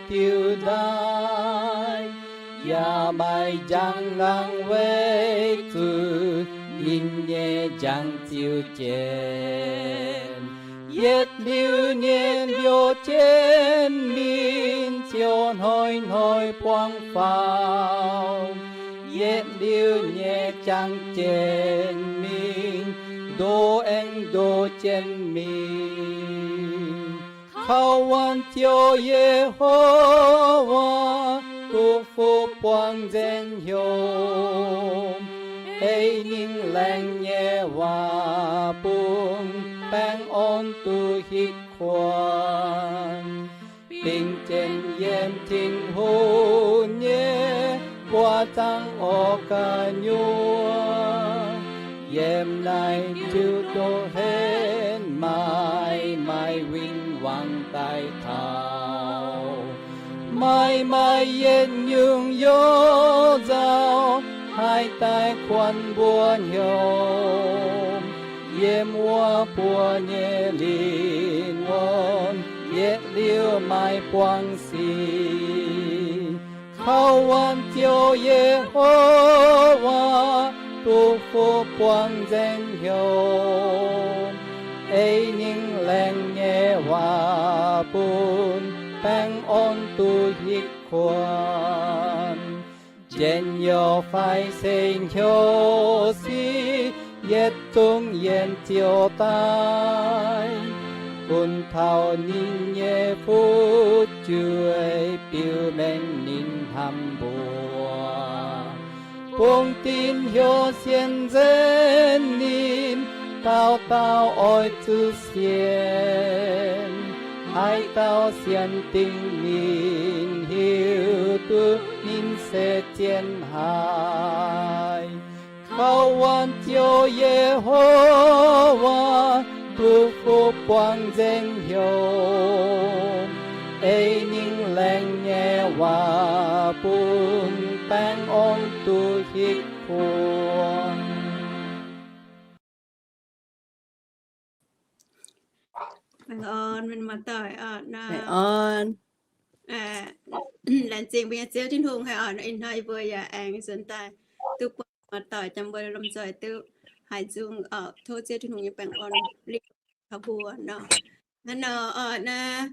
diuh ndaaih, yaac maaih njang ngangh weic zuqc ninh nyei njang ziux jienv. Yietc liuz nyei mbiouh jienv mingh ziouc hnoi-hnoi buangv faaux. Yietc liuz nyei jangx jienv mingh, ndoh aengx ndoh jienv mingh. Kaux waanc Ziouv Yehowa duqv fuqv buangv nzengc hnyouv, ei ninh laengz nyei waac bun baengh orn duqv hitv kuonx. Bingx jienv yiem Tin-Hungh nyei mbuox zaangv orqc gu'nyuoz, yiem naaiv diuh ndoqv henv maaih, maaih win-wangv daaih taux. Maaih, maaih yietc nyungc youh nzauh haih daaih kuonx mbuo hnyouv. Yiem wuov buo nyei lingh wuonh yietc liuz maaih buangv sic. Kaux waanc Ziouv Yehowa duqv fuqv buangv nzengc hnyouv, ei ninh laengz nyei waac bun baengh orn duqv hitv kuonx. Njien-youh fai se hnyouv sic, yietc zungv yiem Ziouv daaih, bun taux ninh nyei fu'jueiv biux mengh ninh hnamv mbuo. Bungx dinc hnyouv sienx nzengc ninh, dauh dauh oix zuqc sienx. Haaix dauh sienx dingc ninh, hiuv duqv ninh se zien haic. Kaux waanc Ziouv Yehowa duqv fuqv buangv nzengc hnyouv, ei ninh laengz nyei waac bun baengh orn duqv hitv kuonx. Baengh orn, mienh muoz-doic, orn. Laengz zingh mbuo nyei Ziouv Tin-Hungh haic orqc, ih hnoi yie mbuo yaac aengx nzuonx daaih duqv buangh muoz-doic jangx mbuo lomh nzoih duqv haiz nzung orqc. Tov Ziouv Tin-Hungh nyei baengh orn liouh taux mbuo nor. Hnangv nor orqc, naaiv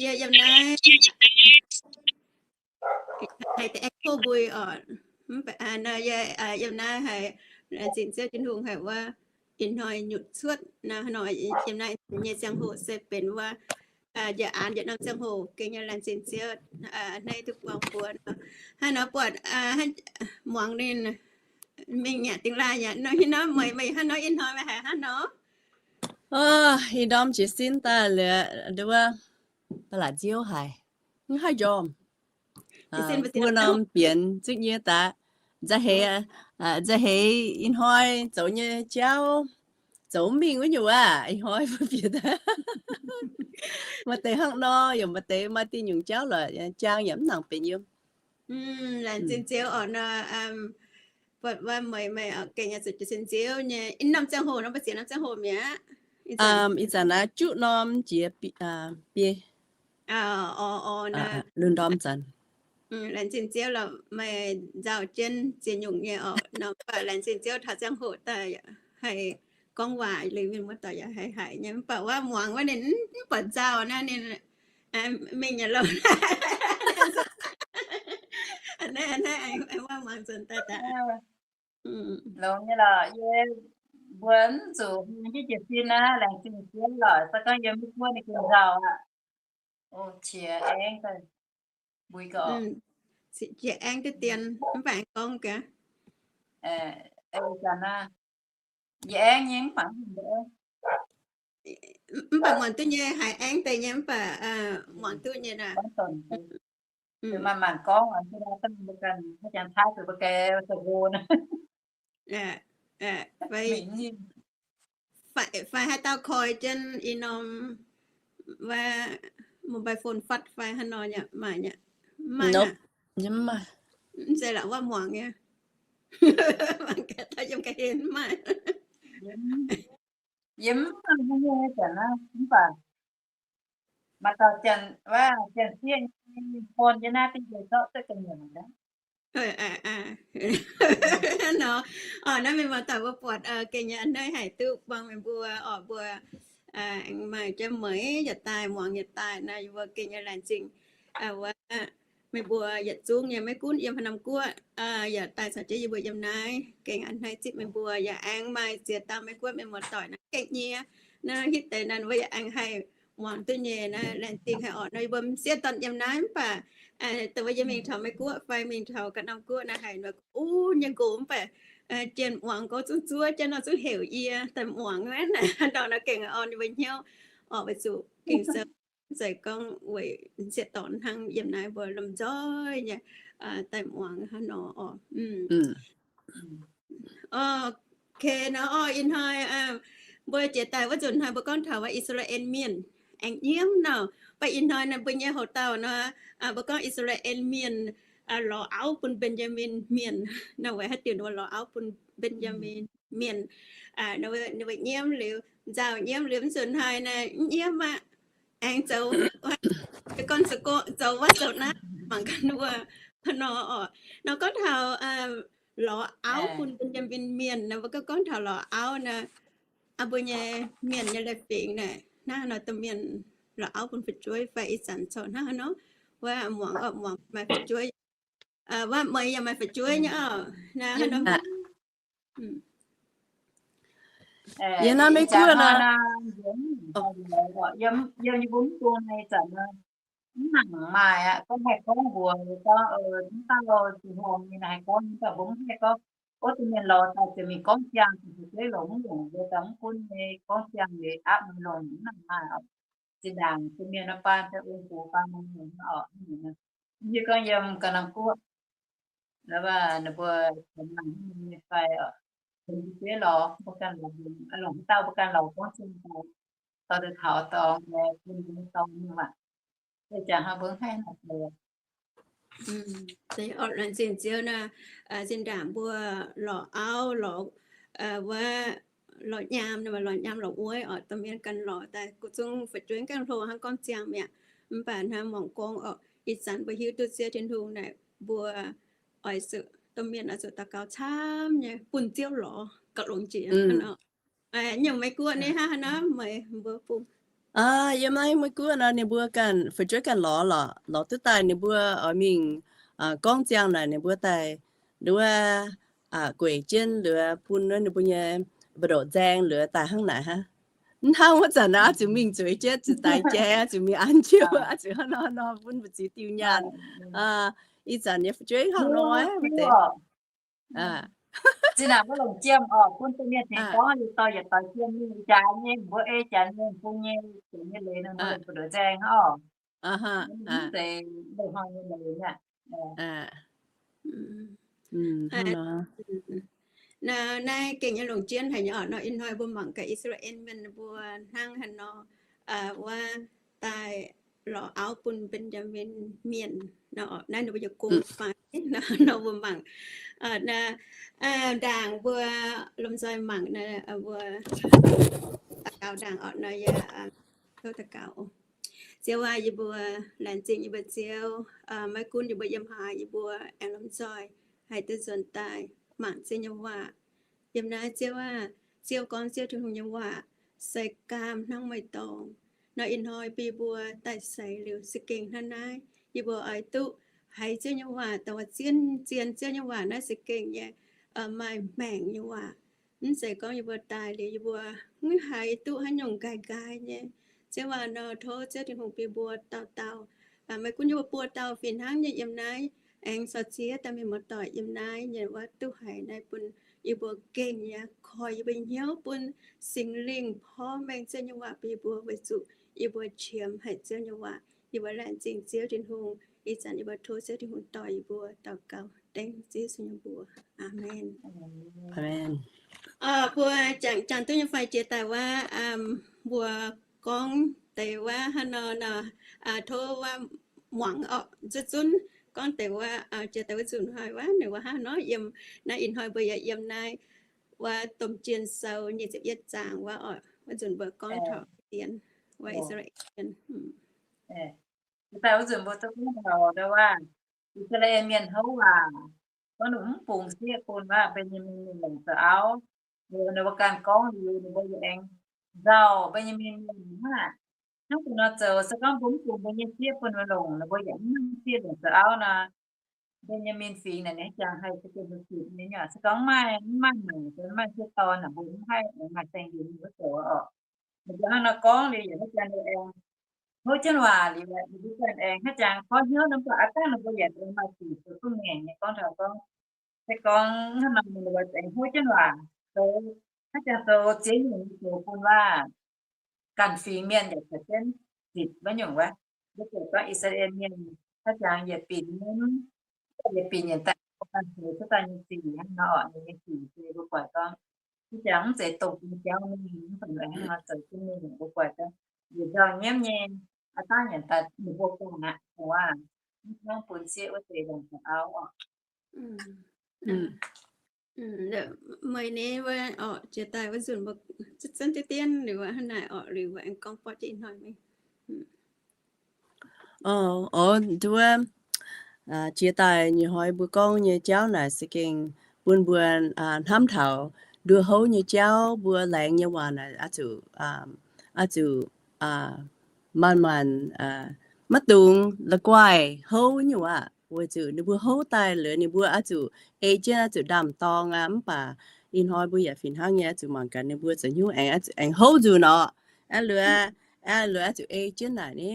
yie yiem naaiv haiz deix echo mbui orqc. Naaiv yie yiem naaiv haiz laengz zingh Ziouv Tin-Hungh haic wuov, ih hnoi nyutc cuotv naaiv, hnoi yiem naaiv nyei ziangh hoc se benx wuov njiec aanx njiec norm ziangh hoc, gengh nyei laengz zingh Ziouv hneiv duqv buangh mbuo nor. Hnangv nor buatc muangx ninh mingh nyanc dingh laaih nyanc nor, hnangv nor meih, meih hnangv nor ih hnoi meih haiz hnangv nor? Ih ndorm jiez sin daaih liuz, nduov, ba'laqc nziouv haic, mv haih njormh. Buo norm bienx zutv nyei daaih, nza'heix, nza'heix ih hnoi zoux nyei jauv zoux mv mingh wuov nyungc aav, ih hnoi mbuo bieqc daaih maaih deix hnangv nor, yaac maaih deix maaih diuh nyungc jauv lorqc, jaang yaac mv nangc benx yiem. Laengz zingh Ziouv orqc nor, buatc wuov meih, meih gengh zuqc jiez sin nziouv nyei. Ih norm ziangh hoc nor, mbuo ziex norm ziangh hoc mi'aqv. Ih zanc naaiv juqv norm jiex biei, lungh ndorm zanc. Laengz zingh Ziouv lorqc, meih nzauh jienv ziex nyungc nyei orqc nor, mv baac laengz zingh Ziouv taux ziangh hoc daaih haih gorngv waac liuz mienh muoz-doic yaac haih haiz nyei. Mv baac wuov muangx wuov ninh mv buatc nzauh naaiv, ninh mingh nyei loh. Naaiv, naaiv wuov muangx nzuonx daaih daaih. Longx nyei lorqc, yie mbuo mv zuqc jiez sin aqv, laengz zingh Ziouv lorqc, se gorngv yiem mv buonv ninh gengh nzauh aqv. Qiex aengx daaih, mbui gau. Qiex aengx duqv dien, mv baac aengx gorngv gaax. Yie aengx nyei mv baac, mv baac muangx duqv nyei, haiz aengx deix nyei mv baac muangx duqv nyei naaic. Maaih mangc gorngv, mbuo ganh haaix jangx Taiv zuqc mbuo ganh zoux gong. Fai haaix dauh koi jienv ih norm wuov mobile phone fatv fai haaix nor yaac maaih, mv maaih. Mv zeiz la'wuov muangx nyei. Mangc gaax taux yiem ga'hlen mv maaih. Yie mv maaih haaix nyungc nyei zanc naaiv, mv baac Maaih dauh janx, wuov janx-sieqv nyei horn yiem naaiv dingh nzengc zorqv duqv ga'nyiec aqv. Nor, naaiv mienh muoz-doic mbuo buatc gengh nyei a'hneiv haic duqv buangh meih mbuo oc. Mbuo aengx maaih jauv mueiz yietc daaih, muangx yietc daaih naaiv, yie mbuo gengh nyei laengz zingh wuov meih mbuo yietc zungv nyei, maiv gunv yiem haaix norm guoqv, yaac daaih caux jienv yie mbuo yiem naaiv, gengh a'hneiv zipv meih mbuo. Yaac aengx maaih ziex dauh Meiv Guoqv mienh muoz-doic naaiv gengh nyie, naaiv hitv deix naaiv wuov yaac aengx haih muangx duqv nyei naaiv, laengz zingh haic oc. Nor yie mbuo m'sieqv dorn yiem naaiv mv baac dongh wuov yie mingh taux Meiv Guoqv fai mingh taux ga'naaiv guoqv naaiv haiz wuov uv nyei nqox mv baac jien muangx gorngv zungv zuov, jien nor zungv heuc yie daaih muangx naaiv, ndau nor gengh orn yie mbuo hnyouv oc, weic zuqc Ging-Sou se gorngv weic m'sieqv dorn hnangv yiem naaiv mbuo lomh nzoih nyei daaih muangx hnangv nor oc. Ok nor, ih hnoi mbuo jiex daaih wuov nzunc hnoi mbuo gorngv taux wuov I^saa^laa^en Mienh aengx nyiemv nor. Mv baac ih hnoi naaiv mbuo nyei hoc dauh nor, mbuo gorngv I^saa^laa^en Mienh lorz auv bun Mben^yaa^min Mienh nor, weic haaix diuc mbuo lorz auv bun Mben^yaa^min Mienh? Ninh mbuo nyiemv liuz, nzauh nyiemv liuz, mv nzunc hnoi naaiv mv nyiemv aqv. Aengx zoux, gorngv zoux wuov zoux naaiv, mangc gaax ninh mbuo nor oc. Nor gorngv taux lorz auv bun Mben^yaa^min Mienh nor, mbuo gorngv taux lorz auv naaiv, mbuo nyei mienh nyei leiz-fingx naaiv, hnangv nor domh mienh lorz auv bun fu'jueiv fai ih zanc corc hnangv haaix nor, wuov muangx oc, muangx maaih fu'jueiv, wuov meih yaac maaih fu'jueiv nyei oc. Yie naaiv Meiv Guoqv nor, yiem yie mbuo mv bung naaiv zanc mv nangc maaih aqv. Gorngv haih gorngv mbuox gorngv, mv baac zinh hnoi nyei haih gorngv, mv baac mbuo mv haih gorngv. Gorngv domh mienh lorz daaih ziouc mingh gorngv ziangh, ziouc fu'jueiv longc mv longc, mbuo daaih mv gunv nyei gorngv ziangh nyei aapv mingh longc mv nangc maaih oc. Zinh ndaangc domh mienh nor baan daaih ong-gux baan mingh oc. Yie gorngv yiem ga'naaiv guoqv, ninh mbuo fai oc, fu'jueiv lorz mbuo ganh lorz, longc haaix dauh mbuo ganh lorz gorngv ziangh daaih, dorh daaih taux dorngx bun mbuo dorngx mingh aqv. Jangx hnangv mbuo haih naaic laengz zingh Ziouv naaiv, zinh ndaangc mbuo lorz auv, lorz wuov, lorz nyaam, lorz nyaam lorz wuov oc, domh mienh ganh lorz daaih, guv zungv fu'jueiv ganh hlo hnangv gorngv ziangh mi'aqv. Mv baac hnangv mangc gorngv oc, ih zanc mbuo hiuv duqv Ziouv Tin-Hungh naaic, mbuo oix zuqc, domh mienh oix zuqc daux gaux camv nyei bun Ziouv lorz gauh longx jiex. Nyungc Meiv Guoqv naaiv hnangv haaix nor meih mbuo bung? Yiem naaiv Meiv Guoqv nor ninh mbuo ganh fu'jueiv ganh lorz lorqc, lorz duqv daaih ninh mbuo oix mingh gorngv ziangh naaic ninh mbuo daaih nduov gueic jienv nduov bun ninh mbuo nyei mbu'ndongx nzaeng nduov daaih hnangv naaic hnangv. Mv hnangv wuov zanc naaiv zuqc mingh zueiz jienv, zuqc daix jai, zuqc mingh an jiouv, zuqc hnangv nor nor bun mbu'ziex diuh nyaanh. Ih zanc nyei fu'jueiv hnangv nor. Zinh ndaangc mbuo longc jiem oc, bun domh mienh tengx gorngv yietc dauh yietc dauh jiem mingh jaax nyei, mbuo ei jaax nyei, bung nyei, jaax nyei leiz nor mbuo mbu'ndongx nzaeng oc. Mv zeiz loz-hnoi nyei leiz aqv. Naaiv gengh nyei longc jienv haic nyei oc. Nor ih hnoi mbuo mangc gaax I^saa^laa^en Mienh mbuo hnangv haaix nor wuov daaih lorz auv bun Mben^yaa^min Mienh. Naaiv ninh mbuo nyei gong fai nor mbuo mangc. Ndaangc mbuo lomh nzoih mangc naaiv, mbuo daux gaux ndaangc oc. Nor yie tov daux gaux. Ziouv aac, yie mbuo laengz zingh yie mbuo Ziouv, maiv gunv yie mbuo yiem haaix, yie mbuo aengx lomh nzoih haih duqv nzuonx daaih mangc Ziouv nyei waac. Yiem naaiv Ziouv aac, Ziouv gorngv Ziouv Tin-Hungh nyei waac se gaam hnangv meih dorngx. Nor ih hnoi bun yie mbuo daaih seix liuz se gengh hnangv naaiv, yie mbuo oix duqv haiz Ziouv nyei waac, dongh zien, zien Ziouv nyei waac naaiv se gengh nyei maaih maengc nyei waac. Mv zeiz gorngv yie mbuo daaih liuz yie mbuo mv haiz duqv haaix nyungc nqaai nqaai nyei. Ziouv aac, nor tov Ziouv Tin-Hungh bun yie mbuo dauh dauh, maiv gunv yie mbuo buo dauh fih hnangv nyei yiem naaiv, aengx caux ziex dauh mienh muoz-doic yiem naaiv nyei wuov duqv haiz naaiv bun yie mbuo gengh yaac koi yie mbuo hnyouv bun Singx Lingh porv mengh Ziouv nyei waac bun yie mbuo weic zuqc yie mbuo qiemx haic Ziouv nyei waac. Yie mbuo laengz zingh Ziouv Tin-Hungh. Ih zanc yie mbuo tov Ziouv Tin-Hungh dorh yie mbuo daux gaux dengv Ziouv Yesu nyei mbuox. Aamen. Mbuo jangx, jangx duqv nyei fai jiex daaih wuov, mbuo gorngv deix wuov hnangv nor nor, tov wuov muangx oc, zunv zunv gorngv deix wuov, jiex daaih wuov nzunc hnoi wuov, ninh wuov hnangv nor yiem naaiv ih hnoi mbuo yaac yiem naaiv wuov Domh Jien Sou nyic ziepc yietv zaang wuov oc, wuov nzunc mbuo gorngv taux dienx wuov I^saa^laa^en. Daaih wuov nzunc mbuo duqv gorngv taux ndau wuov, I^saa^laa^en Mienh houv waac, gorngv ninh mv bungx sieqv bun wuov Mben^yaa^min Mienh longc zoux auv. Ninh mbuo ganh gorngv liuz, ninh mbuo yaac aengx nzauh Mben^yaa^min Mienh hnangv naaic. Hnangv deix nor zoux, se gorngv mbuo mv bungx mbuo nyei sieqv bun ninh mbuo longc, ninh mbuo yaac mv maaih sieqv longc zoux auv nor, Mben^yaa^min Fingx naaic ninh jangx haih za'gengh zitc nyei. Se gorngv mv maaih, mv maaih maengc, mv maaih sieqv dorn naaic, mbuo mv haih, aengx maaih saeng-yunz mbuo zoux oc. Ninh mbuo hnangv nor gorngv liuz, yaac mv jangx ninh aengx houv jienv waac liuz, ninh mbuo ganh aengx hnangv jangx koiv hnyouv nor, mv baac aav dangh ninh mbuo yaac aengx maaih zuqc zoux duqv ngaengc nyei gorngv taux gorngv, se gorngv hnangv nor ninh mbuo aengx houv jienv waac, zoux hnangv jangx zoux ziex nyungc zoux bun waac, ganh fingx mienh yaac caux jienv zitc wuov nyungc wuov. Mbuo buatc gorngv I^saa^laa^en Mienh hnangv jangx yietc binc nyei, yietc binc yietc daaih ganh zoux cuotv daaih nyei sic hnangv nor oc. Ninh nyei sic se mbuo buatc gorngv hnangv jangx mv zeiz dongh bun jauv mingh, mv baac hnangv nor zoux jienv mingh. Mbuo buatc gorngv yietc nzauh nyiemv nyei, aav dangh nyanc daaih ninh mbuo ganh aqv, mv hnangv bun sieqv wuov deix longc zoux auv oc. Meih ni wuov, jiex daaih wuov nzunc mbuo zunv diqv dienv liuz hnangv naaic oc, liuz aengx gorngv buatc jienv ih hnoi mingh. Oc, nduov, jiex daaih nyei hnoi mbuo gorngv nyei jauv naaic se gengh bun mbuo hnamv taux nduov houv nyei jauv, mbuo laengz nyei waac naaic oix zuqc, oix zuqc maanc maanc, maiv dungx la'guaih houv nyei waac, weic zuqc ninh mbuo houv daaih liuz ninh mbuo oix zuqc ei jienv, oix zuqc ndaam-dorng aqv. Mv baac ih hnoi mbuo yaac fih hnangv nyei oix zuqc mangc gaax ninh mbuo zoux hnyouv aengx, aengx houv nzunc nor. Aeqv, liuz, aeqv, liuz oix zuqc ei jienv naaic ni.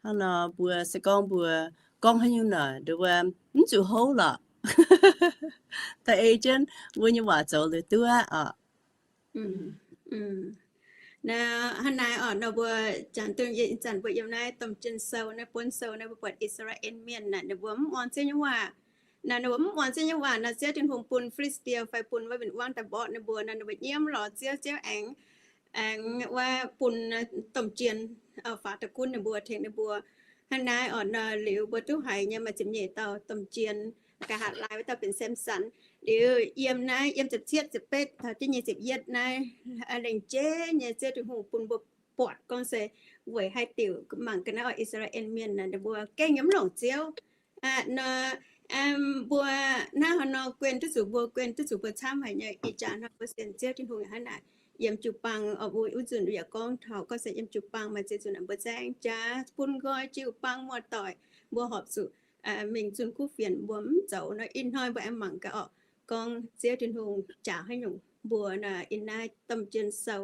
Hnangv nor mbuo se gorngv mbuo gorngv haaix nyungc naaic nduov mv zuqc houv lorqc, daaih ei jienv mbuo nyei waac zoux liuz duqv oc. Hnangv naaiv oc, nor mbuo jangx duqv ih zanc mbuo yiem naaiv Domh Jien Sou naaiv buonv sou naaiv mbuo buatc I^saa^laa^en Mienh naaic ninh mbuo mv muangx Ziouv nyei waac. Naaic ninh mbuo mv muangx Ziouv nyei waac nor, Ziouv Tin-Hungh bun Fi^li^saa^die fai bun wuov win-wangv daaih mborqv ninh mbuo nor, ninh mbuo nyiemv lorz Ziouv, Ziouv aengx, aengx wuov bun domh jien faaux daaih gunv ninh mbuo, tengx ninh mbuo. Hnangv naaiv oc, nor liuz mbuo duqv haiz nyei maaih ziepc nyeic dauh domh jien, nqa'haav laai wuov dauh benx Samson. Liuz yiem naaiv yiem ziepc cietv, ziepc betv taux jienv nyei ziepc yietv naaiv, lengc jeiv nyei Ziouv Tin-Hungh bun mbuo buatc gorngv se weic haaix diuc mangc gaax naaiv oc, I^saa^laa^en Mienh naaic ninh mbuo gengh yaac mv longc Ziouv. Nor mbuo naaiv hnoi nor guen duqv zuqc, mbuo guen duqv zuqc mbuo camv haic nyei. Ih jaax hnoi mbuo sienx Ziouv Tin-Hungh hnangv naaic, yiem jiu-baang oc, mbuo wuov nzunc yaac gorngv taux gorngv se yiem jiu-baang maaih ziex nzunc mbuo nzaeng jaax bun nqoi jiu-baang muoz-doic, mbuo horpc zuqc mingh zunh kuv fienx, mbuo mv zoux nor. Ih hnoi mbuo aengx mangc gaax oc, gorngv Ziouv Tin-Hungh jaax haaix nyungc mbuo nor. Ih naaiv Domh Jien Sou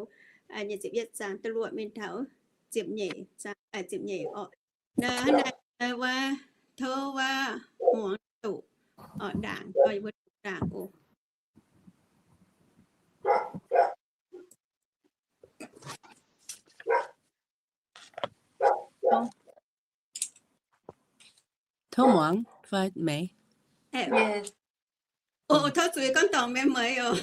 nyic ziepc yietv zaang da'luoqc mingh taux ziepc nyeic, ziepc nyeic oc. Nor hnangv naaiv wuov, tov wuov muangx doqc oc, ndaangc oc, yie mbuo doqc ndaangc oc. Tov muangx fai meix? Tov zuiz gorngv dorngc mienh meix oc.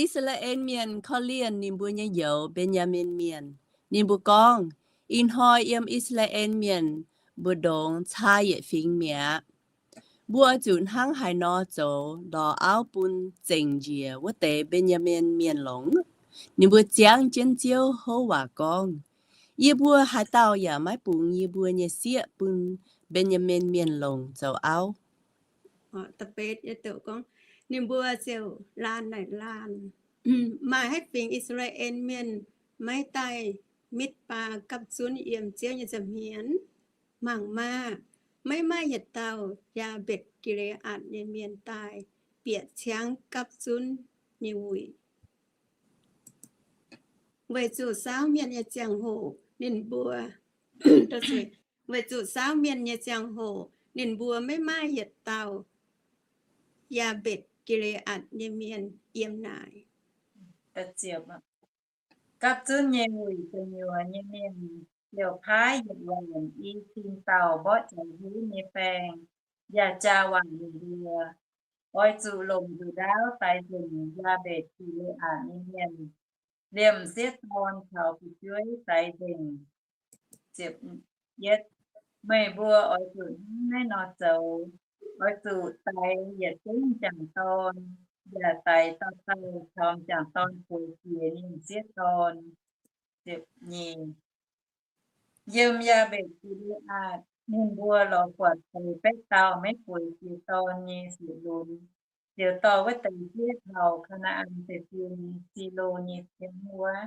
I^saa^laa^en Mienh korv-lienh ninh mbuo nyei youz, Mben^yaa^min Mienh. Ninh mbuo gorngv, Ih hnoi yiem I^saa^laa^en Mienh mbu'ndongx caa yietc fingx mi'aqv. Mbuo oix zuqc hnangv haaix nor zoux lorz auv bun zengc njiec wuov deix Mben^yaa^min Mienh longc? Ninh mbuo ziangv jienv Ziouv houv waac gorngv, Yie mbuo haaix dauh yaac maiv bungx yie mbuo nyei sieqv bun Mben^yaa^min Mienh longc zoux auv. Ninh mbuo ziouc laanh naaic laanh, Maaih haaix fingx I^saa^laa^en Mienh maiv daaih Mitv^baa gapv zunv yiem Ziouv nyei nza'hmien? Mangc maah! Maiv maaih yietc dauh Yaa^mbetc Gi^le^aatc nyei mienh daaih bieqc ciangv gapv zunv nyei wuic. Weic zuqc saauv mienh nyei ziangh hoc ninh mbuo, weic zuqc saauv mienh nyei ziangh hoc ninh mbuo maiv maaih yietc dauh Yaa^mbetc Gi^le^aatc nyei mienh yiem naaic. Gapv zunv nyei wuic gu'nyuoz nyei mienh ziouc paaiv yietc waanc i cin dauh mborqv zaux huv nyei baeng, yaac jaa waanc ninh mbuo, Oix zuqc longc nduqc ndaauv daix nzengc Yaa^mbetc Gi^le^aatc nyei mienh, liemh sieqv dorn caux fu'jueiv daix nzengc. Meih mbuo oix zuqc hnangv naaiv nor zoux. Oix zuqc daix yietc zungv m'jangc dorn, yaac daix dauh dauh caux m'jangc dorn gox jiex nyei m'sieqv dorn. ziepc nyeic. Yiem Yaa^mbetc Gi^nde^aatc, ninh mbuo lorz buatc deix baeqv dauh maiv bueix jiex dorn nyei sic lunx, ziouc dorh wuov deix zieqv taux Kaa^naa^an Deic-Bung, Silo nyei ciemv wuov.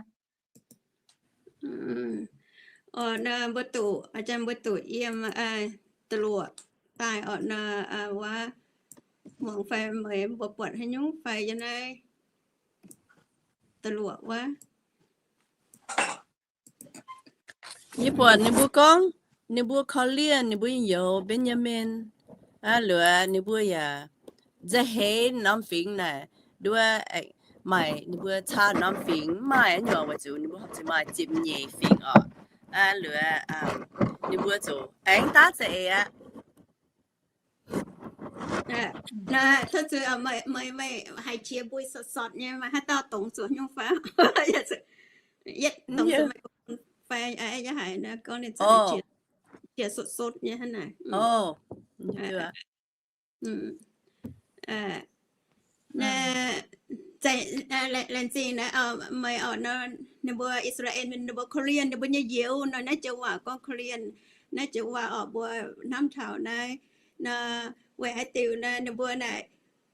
Orqc, mbuo doqc, mbuo doqc yiem da'luoqc daaih orqc nor, wuov muangx fai meih mbuo buatc haaix nyungc fai yiem naaiv da'luoqc wuov. Yie buatc ninh mbuo gorngv, ninh mbuo korv-lienh ninh mbuo nyei youz Mben^yaa^min, aa, liuz ninh mbuo yaac nza'heix norm fingx naaic nduov, maaih ninh mbuo caa norm fingx mv maaih nyungc, weic zuqc ninh mbuo horpc zuqc maaih ziepc nyeic fingx orqc. Aa, liuz ninh mbuo zuqc aengx daav za'eix aqv. Naaiv, tov zuiz, meih, meih haiz qiex mbui sortv-sortv nyei, maaih haaix dauh dongz zuqc nyungc fai? Yietv dongz zuqc meih fai, yie haiz gorngv ninh qiex sortv-sortv nyei hnangv naaic. Laengz zingh naaiv, meih orqc nor, ninh mbuo I^saa^laa^en, ninh mbuo korv-lienh ninh mbuo nyei youz nor, naaiv joux waac gorngv korv-lienh, naaiv joux waac orqc mbuo hnamv taux naaiv nor, weic haaix diuc nor, ninh mbuo naaic,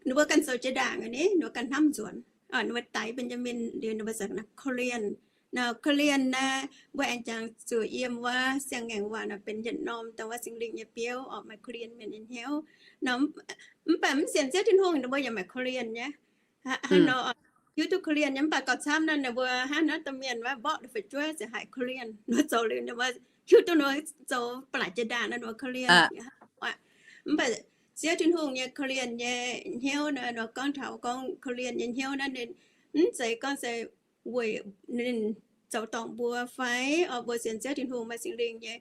ninh mbuo ganh zoux jiex ndaangc ni, ninh mbuo ganh hnamv nzuonx. Ninh mbuo daix Mben^yaa^min liuz ninh mbuo korv-lienh. Nor korv-lienh naaiv mbuo aengx jangx zuqc yiem wuov siang-ngaengc waac nor benx yietc norm dongh wuov Singx Lingh nyei biouv orqc, maaih korv-lienh mienh nyei hnyouv. Nor mv baac mv sienx Ziouv Tin-Hungh ninh mbuo yaac maaih korv-lienh nyei. Hnangv nor hiuv duqv korv-lienh nyei, mv baac gauh camv nor ninh mbuo hnangv nor domh mienh wuov mborqv fu'jueiv ziouc haiz korv-lienh. Ninh mbuo zoux liuz ninh mbuo hiuv duqv ninh mbuo zoux ba'laqc jiex ndaangc nor ninh mbuo korv-lienh. Mv baac Ziouv Tin-Hungh nyei korv-lienh nyei hnyouv nor, nor gorngv taux gorngv korv-lienh nyei hnyouv naaiv ninh mv zeiz gorngv se weic ninh zoux dorngc mbuo fai orqc, mbuo sienx Ziouv Tin-Hungh maaih Singx Lingh nyei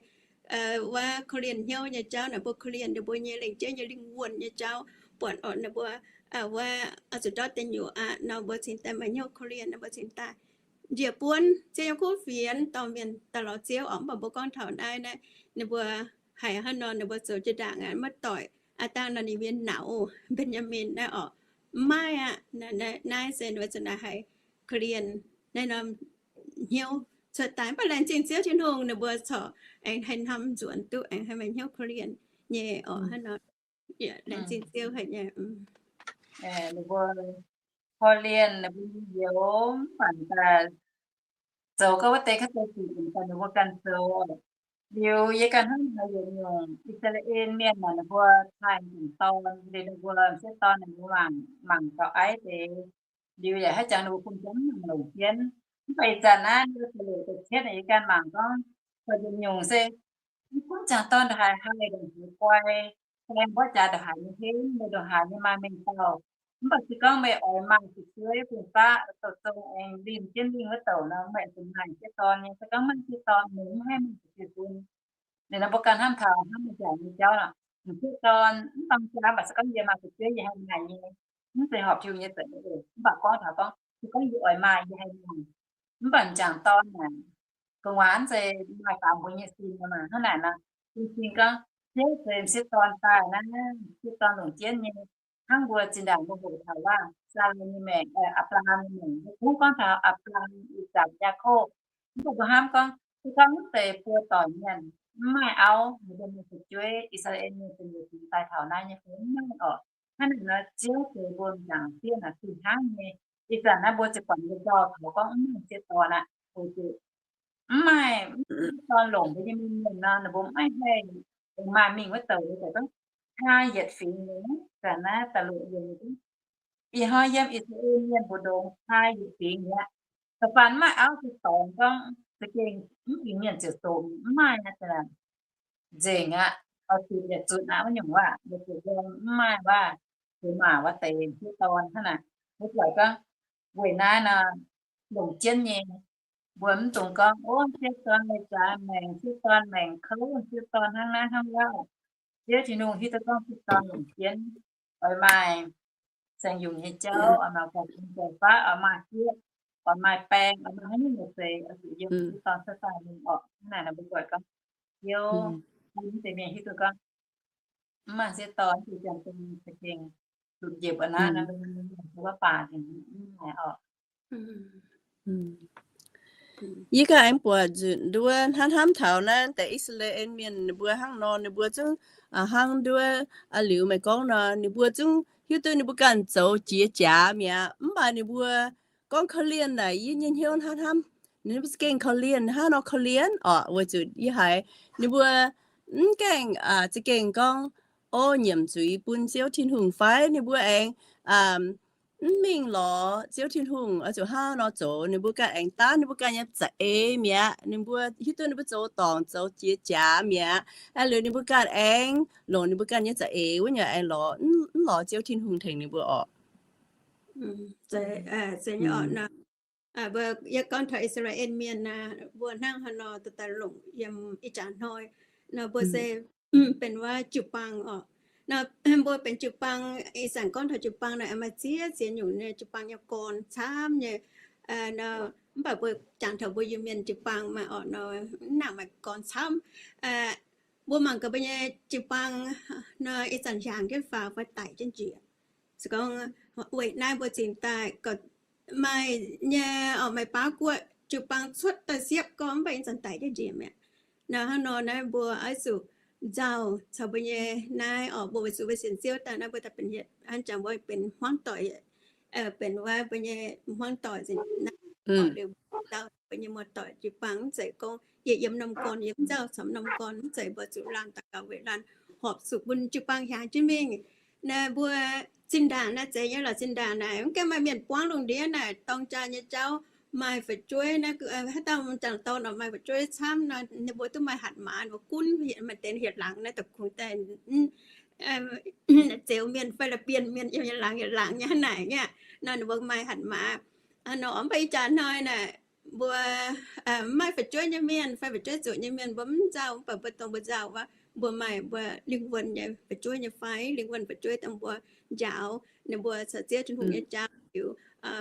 wuov korv-lienh hnyouv nyei jauv naaic, mbuo korv-lienh ninh mbuo nyei lengc jeiv nyei lingh wuonh nyei jauv, buatc orqc ninh mbuo wuov oix zuqc ndortv deic nyuoqc aqv nor, mbuo cingx daaih maaih hnyouv korv-lienh nor, mbuo cingx daaih njiec buonv Ziouv nyei kuv fienx dorh mienh daaih lorz Ziouv orqc. Mv baac mbuo gorngv taux naaiv, naaiv ninh mbuo haiz hnangv nor ninh mbuo zoux jiex ndaangc aqv, maiv doic. Aa dangh nor ninh mbuo nauz Mben^yaa^min naaiv orqc, mv maaih aqv. Naaiv se ninh mbuo za'naaic haiz korv-lienh naaiv norm hnyouv cuotv daaih. Mv baac laengz zingh Ziouv Tin-Hungh ninh mbuo corc aengx haih hnamv nzuonx duqv, aengx haih maaih hnyouv korv-lienh nyei orqc. Hnangv nor laengz zingh Ziouv haic nyei. Ninh mbuo korv-lienh ninh mbuo nyei youz mv baac daaih zoux gorngv wuov deix kaav deix sic daaih ninh mbuo ganh zoux. Liuz yie ganh hnamv haiz yietc nyungc I^saa^laa^en Mienh naaic ninh mbuo taaih nzunc dorn, liuz ninh mbuo m'sieqv dorn ninh mbuo mangc, mangc gauh aiv deix. Liuz yaac haiz jangx ninh mbuo bun jienv mv mangc longc jienv. Mv baac ih zanc naaiv ninh mbuo da'luoqc da'cietv naaic yie ganh mangc gorngv, yietc nyungc se mv gunv jangx dorn ndongc haaix haih, ndongc haaix guai, saeng mborqv jaax ndongc haaix nyei henv, meih ndongc haaix nyei maaih mengh dauh. Mv baac se gorngv meih oix maaih fu'jueiv fun-faqv, douh zong aengx linh jienv lingh wuov douc nor, meih zuqc maaih m'sieqv dorn nyei. Se gorngv maiv m'sieqv dorn, meih mv haih maaih fu'jueiv bun. Ninh mbuo ganh hnamv taux hnamv m'jangc nyei jauv nor, m'sieqv dorn mv baac jaax, mv baac se gorngv yie maaih fu'jueiv yie haih maaih nyei. Mv zeiz horpc Tin-Hungh nyei za'eix, mv baac gorngv taux gorngv se gorngv yie oix maaih yie haih maaih. Mv baac m'jangc dorn naaic, gu'nguaaz mv zeiz maaih faaux mbuo nyei sin nor maah. Hnangv naaic nor, jing-jing gorngv Ziouv ceix m'sieqv dorn daaih naaiv, m'sieqv dorn longc jienv nyei. Hnangv mbuo zinh ndaangc mbuo hoqc taux wuov Saalai nyei maengc, Apc^laa^ham nyei maengc, mbuo kungx gorngv taux Apc^laa^ham, I^sakc, Yaakopv. Mv baac mbuo hnamv gorngv se gorngv wuov deix buo doic mienh mv maaih auv, ninh mbuo maaih fu'jueiv, I^saa^laa^en Mienh ziouc nyei fingx daaih taux naaiv nyei fai mv maaih orqc. Hnangv naaic nor Ziouv ceix mbuo m'jangc fiev naaic fih hnangv nyei. Ih zanc naaiv mbuo ziouc buatc mbuo nzauh taux gorngv mv maaih m'sieqv dorn aqv, weic zuqc mv maaih m'sieqv dorn longc mbuo nyei mienh nor, ninh mbuo mv maaih haih maaih mingh wuov douc, ninh mbuo gorngv kaa yietc fingx nyei. Zanc naaiv da'luoqc yiemc, ih hnoi yiem I^saa^laa^en Mienh mbu'ndongx kaa yietc fingx mi'aqv. Da'faanh mv maaih auv se dorngx gorngv za'gengh mv fingx mienh ziouc zoqc, mv maaih aqv. Nzengc aqv. Oix zuqc yietc zunc aqv wuov nyungc waac, weic zuqc mbuo mv maaih waac, zuqc maac wuov deix m'sieqv dorn hnangv naaic. Mbuo buatc gorngv weic naaiv nor, longc jienv nyei. Mbuo mv dungx gorngv, ov, m'sieqv dorn meih jaaix maengc, m'sieqv dorn maengc kouv, m'sieqv dorn hnangv naaiv hnangv wuov. Ziouv Tin-Hungh hiuv duqv gorngv m'sieqv dorn longc jienv, oix maaih saeng-yungz nyei jauv, oix maaih ganh zinh ganh faqv, oix maaih sieqv, oix maaih baeng, oix maaih haaix nyungc nyei seix, oix zuqc yiem m'sieqv dorn cuotv daaih mingh orqc. Hnangv naaic nor mbuo buatc gorngv Ziouv bun mv deix mienh hiuv duqv gorngv mv maaih m'sieqv dorn, m'sieqv dorn za'gengh zuqc njiec buatc naaiv nor, mbuo nyei mienh wuov baac mv maaih orqc. Yie ganh aengx buatc nzunc nduov hnangv hnamv taux naaiv deix I^saa^laa^en Mienh ninh mbuo hnangv nor, ninh mbuo zungv hnangv nduov a'liuz meih gorngv nor, ninh mbuo zungv hiuv duqv ninh mbuo ganh zoux jiex jaax mi'aqv. Mv baac ninh mbuo gorngv korv-lienh naaic, yie nyei hnyouv hnangv hnamv, ninh mbuo za'gengh korv-lienh hnangv nor korv-lienh orqc, weic zuqc yie haiz ninh mbuo mv gaengh za'gengh gorngv, o, nyiemc zuiz bun Ziouv Tin-Hungh fai ninh mbuo aengx mv mingh lorz Ziouv Tin-Hungh oix zuqc hnangv nor zoux, ninh mbuo ganh aengx daav ninh mbuo ganh nyei za'eix mi'aqv. Ninh mbuo hiuv duqv ninh mbuo zoux dorngc zoux jiex jaax mi'aqv. Aa, liuz ninh mbuo ganh aengx longc ninh mbuo ganh nyei za'eix wuov nyei aengx lorz, mv lorz Ziouv Tin-Hungh tengx ninh mbuo orqc. Mbuo yie gorngv taux I^saa^laa^en Mienh naaic, mbuo hnangv haaix nor daaih longc yiem ih jaax hnoi nor, mbuo se benx wuov jiu-baang orqc. Nor mbuo benx jiu-baang, ih zanc gorngv taux jiu-baang naaic, maaih ziex ziex nyungc nyei jiu-baang nyei gorn camv nyei. Mv baac mbuo jangx taux mbuo Iu-Mienh jiu-baang maaih orqc nor, mv nangc maaih gorn camv. Mbuo mangc gaax mbuo nyei jiu-baang nor, ih zanc hiaangx jienv faaux fai daic jienv njiec. Se gorngv weic naaiv mbuo cingx daaih maaih nyei orqc, maaih baaux guoqv jiu-baang cuotv daaih siepv gorngv mv baac ih zanc daic jienv njiec mi'aqv. Nor hnangv nor naaiv mbuo oix zuqc nzauh caux mbuo nyei naaiv orqc, mbuo weic zuqc mbuo sienx Ziouv daaih naaiv mbuo daaih benx hietv hnangv jangx mbuo benx hmuangv doic, benx wuov mbuo nyei hmuangv doic nzengc naaiv orqc, liuz nzauh mbuo nyei muoz-doic jiu-baang, mv zeiz gorngv yie yiem norm gorn yie mv nzauh caux norm gorn, mv zeiz, mbuo zuqc laanh daux gaux weic laanh horpc zuqc bun jiu-baang hiaangx jienv mingh. Naaiv mbuo zinh ndaangc naaiv zeiz nyei lorqc, zinh ndaangc naaic mv gaengh maaih mienh buangv lungh ndiev naaic dorng jaa nyei jauv maaih fu'jueiv naaiv, haaix dauh m'jangc dorn orqc maaih fu'jueiv camv nor, ninh mbuo duqv maaih hatc maaz, ninh mbuo gunv maaih deix hieh laangz naaiv da'kungx daaih zeux mienh fai la'bienh mienh yiem nyei laangz, hieh laangz nyei hnangv naaic nyei. Nor ninh mbuo maaih hatc maaz. Nor mv baac ih jaax hnoi naaic mbuo mv maaih fu'jueiv nyei mienh fai fu'jueiv zuqc nyei mienh mbuo mv nzauh, mv baac mbuo dongh mbuo nzauh wuov, mbuo maaih mbuo lingh wuonh nyei fu'jueiv nyei fai, lingh wuonh fu'jueiv dongh mbuo njaaux ninh mbuo caux Ziouv Tin-Hungh nyei jauv liuz,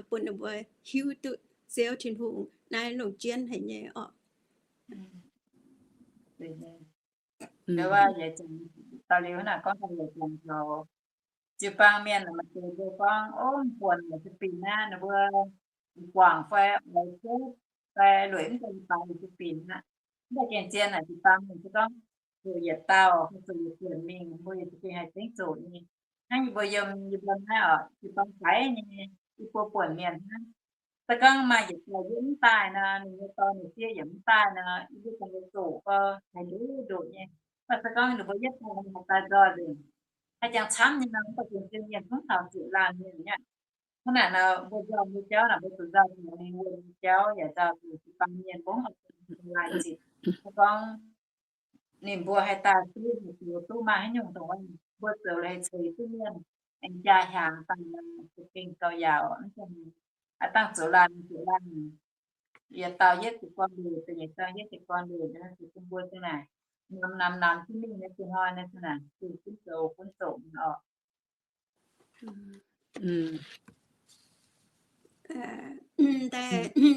bun ninh mbuo hiuv duqv Ziouv Tin-Hungh naaiv longc jienv haic nyei orqc. Daux liuz naaic gorngv taux jiu-baang mienh maaih deix mbuo gorngv, o, buonc naaic za'binc aqv, ninh mbuo guangc fai oix zouv fai lueic mv deix baaux za'binc aqv. Mv baac gengh zien naaic jiu-baang mienh se gorngv zuqc yietc dauh fai zuqc yietc buonc mingh, mbuo yaac za'gengh haih zengv zuqc nyei. Hnangv yie mbuo yiem yie mbuo naaiv orqc, jiu-baang faix nyei, yie mbuo buonc mienh hnangv. Se gorngv maaih yietc dauh yie mv daaih nor, ninh nyei dorn ninh sieqv yaac mv daaih nor, yie mbuo ganh nyei zuqc gorngv haiz nduqc nduqc nyei. Mv baac se gorngv ninh mbuo yietv dauh nor haih daaih nzoih nzengc, haih jangx camv nyei nor, mv baac gengh zien mienh zungv taux zuqc laanh mienh nyei aqv. Hnangv naaic nor mbuo nzauh nyei jauv naaic, mbuo zuqc nzauh zuqc lingh wuonh nyei jauv yaac nzauh zuqc jiu-baang mienh mbuo mv oix zuqc laanh zitc. Se gorngv ninh mbuo haih daaih duqv, haih zoux duqv maaih haaix nyungc dongh wuov, mbuo zoux leiz ceix duqv mienh, aengx jaa hiaangx daaih nor, za'gengh gauh yaauc. Mv baac a'dangh zoux laanh, zoux laanh, yietc dauh yietv jiez gorn lueic, da'nyeic dauh yietv jiez gorn lueic, zuqc bun mbuo ziang naaic namx namx namx jienv mingh nyei, ziangh hnoi nyei ziang naaic zuqc gunv zoux gunv zoqc orqc.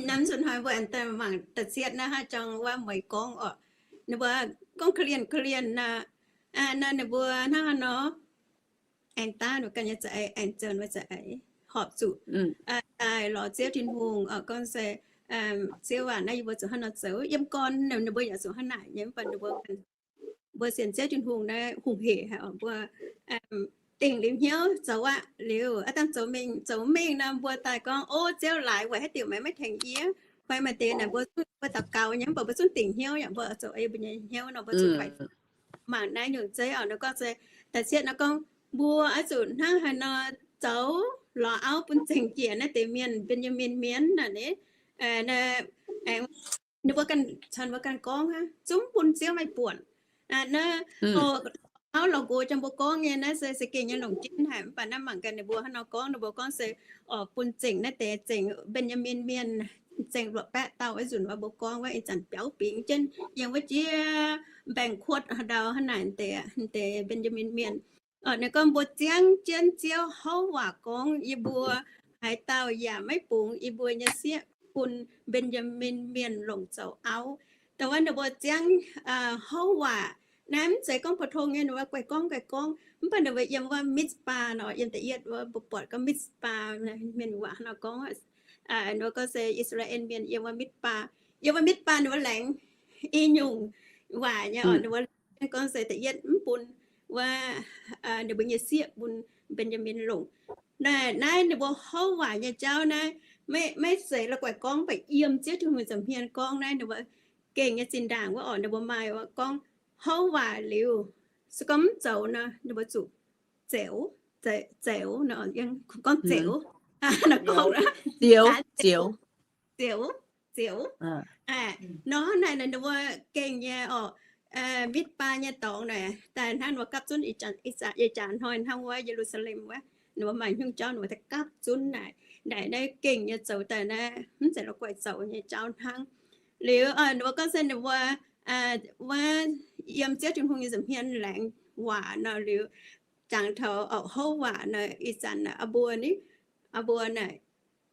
Namx nzunc hnoi mbuo aengx daaih mangc da'cietv naaiv haaix jangx wuov mueiz gorngv orqc. Ninh mbuo gorngv korv-lienh korv-lienh nor, ninh mbuo hnangv haaix nor aengx daaih ninh ganh nyei za'eix, aengx zoux ninh mbuo za'eix horpc zuqc daaih lorz Ziouv Tin-Hungh orqc. Gorngv se Ziouv aac, naaiv yie mbuo zuqc hnangv nor zoux. Yiem gorn ninh mbuo yaac zuqc hnangv naaic nyei, mv baac ninh mbuo, mbuo sienx Ziouv Tin-Hungh naaiv hungh hec haic orqc. Mbuo dingc liuz hnyouv zoux aqv. Liuz a'dangh zoux mingh zoux mingh nor, mbuo daaih gorngv, o, Ziouv laaix weic haaix diuc meih maiv tengx yie? Fai maaih deix naaic mbuo zungv, mbuo daux gaux nyei, mv baac mbuo zungv dingc hnyouv yaac mbuo zoux ei mbuo nyei hnyouv nor, mbuo zuqc faix mangc naaiv nyungc zeiv orqc. Nor gorngv se da'cietv nor gorngv mbuo oix zuqc hnangv haaix nor zoux lorz auv bun zengc jiex naaiv deix mienh, Mben^yaa^min Mienh naaic ni. Ninh mbuo ganh, caux ninh mbuo ganh gorngv aqv, zungv bun Ziouv maaih buonc. Naaiv, auv lorz nqox jang mbuo gorngv nyei naaiv se za'gengh nyei longc jienv haic. Mv baac naaiv mangc gaax ninh mbuo hnangv nor gorngv, ninh mbuo gorngv se, o, bun zengc naaiv deix, zengc Mben^yaa^min Mienh, zengc luoqc baeqv dauh, ih nzunc wuov mbuo gorngv wuov ih zanc biaux bingx jienv yiem wuov jiex mbaengx-kuotv haaix ndau hnangv naaic deix, deix Mben^yaa^min Mienh. Ninh gorngv mbuo ziangv jienv Ziouv houv waac gorngv, yie mbuo haaix dauh yaac maiv bungx yie mbuo nyei sieqv bun Mben^yaa^min Mienh longc zoux auv. Dongh wuov ninh mbuo ziangv houv waac. Naaiv mv zeiz gorngv pou-tong nyei, ninh mbuo guaih gorngv guaih gorngv. Mv baac ninh mbuo yiem wuov Mitzpah nor, yiem da'yietv wuov mbuo buatc gorngv Mitzpah, Mienh waac hnangv nor gorngv, ninh mbuo gorngv se I^saa^laa^en Mienh yiem wuov Mitzpah. yiem wuov Mitv^baa ninh mbuo laengz i nyungc waac nyei oc, ninh mbuo gorngv se da'yietv mv bun wuov ninh mbuo nyei sieqv bun Mben^yaa^min longc. Naaiv, naaiv ninh mbuo houv waac nyei jauv naaiv, maiv zeiz la'guaih gorngv, mv baac yiem Ziouv Tin-Hungh nza'hmien gorngv naaiv ninh mbuo gengh nyei zinh ndaangc wuov oc, ninh mbuo maaih gorngv houv waac liuz, se gorngv mv zoux nor, ninh mbuo zuqc zeux, zeux, gorngv zeux, zeux, zeux, zeux. Nor naaic ninh mbuo gengh nyei oc, Mitv^baa nyei dorngx naaic daaih hnangv ninh mbuo gapv zunv ih jaax hnoi hnangv wuov Ye^lu^saa^lem wuov, ninh mbuo maaih nyungc jauv ninh mbuo daaih gapv zunv naaic, naaic naaiv gengh nyei zoux daaih naaiv mv zeiz la'guaih zoux nyei jauv hnangv. Liuz ninh mbuo gorngv se ninh mbuo wuov yiem Ziouv Tin-Hungh nyei nza'hmien laengz waac nor liuz, jangx taux oc houv waac naaic ih zanc naaic mbuo ni, mbuo naaic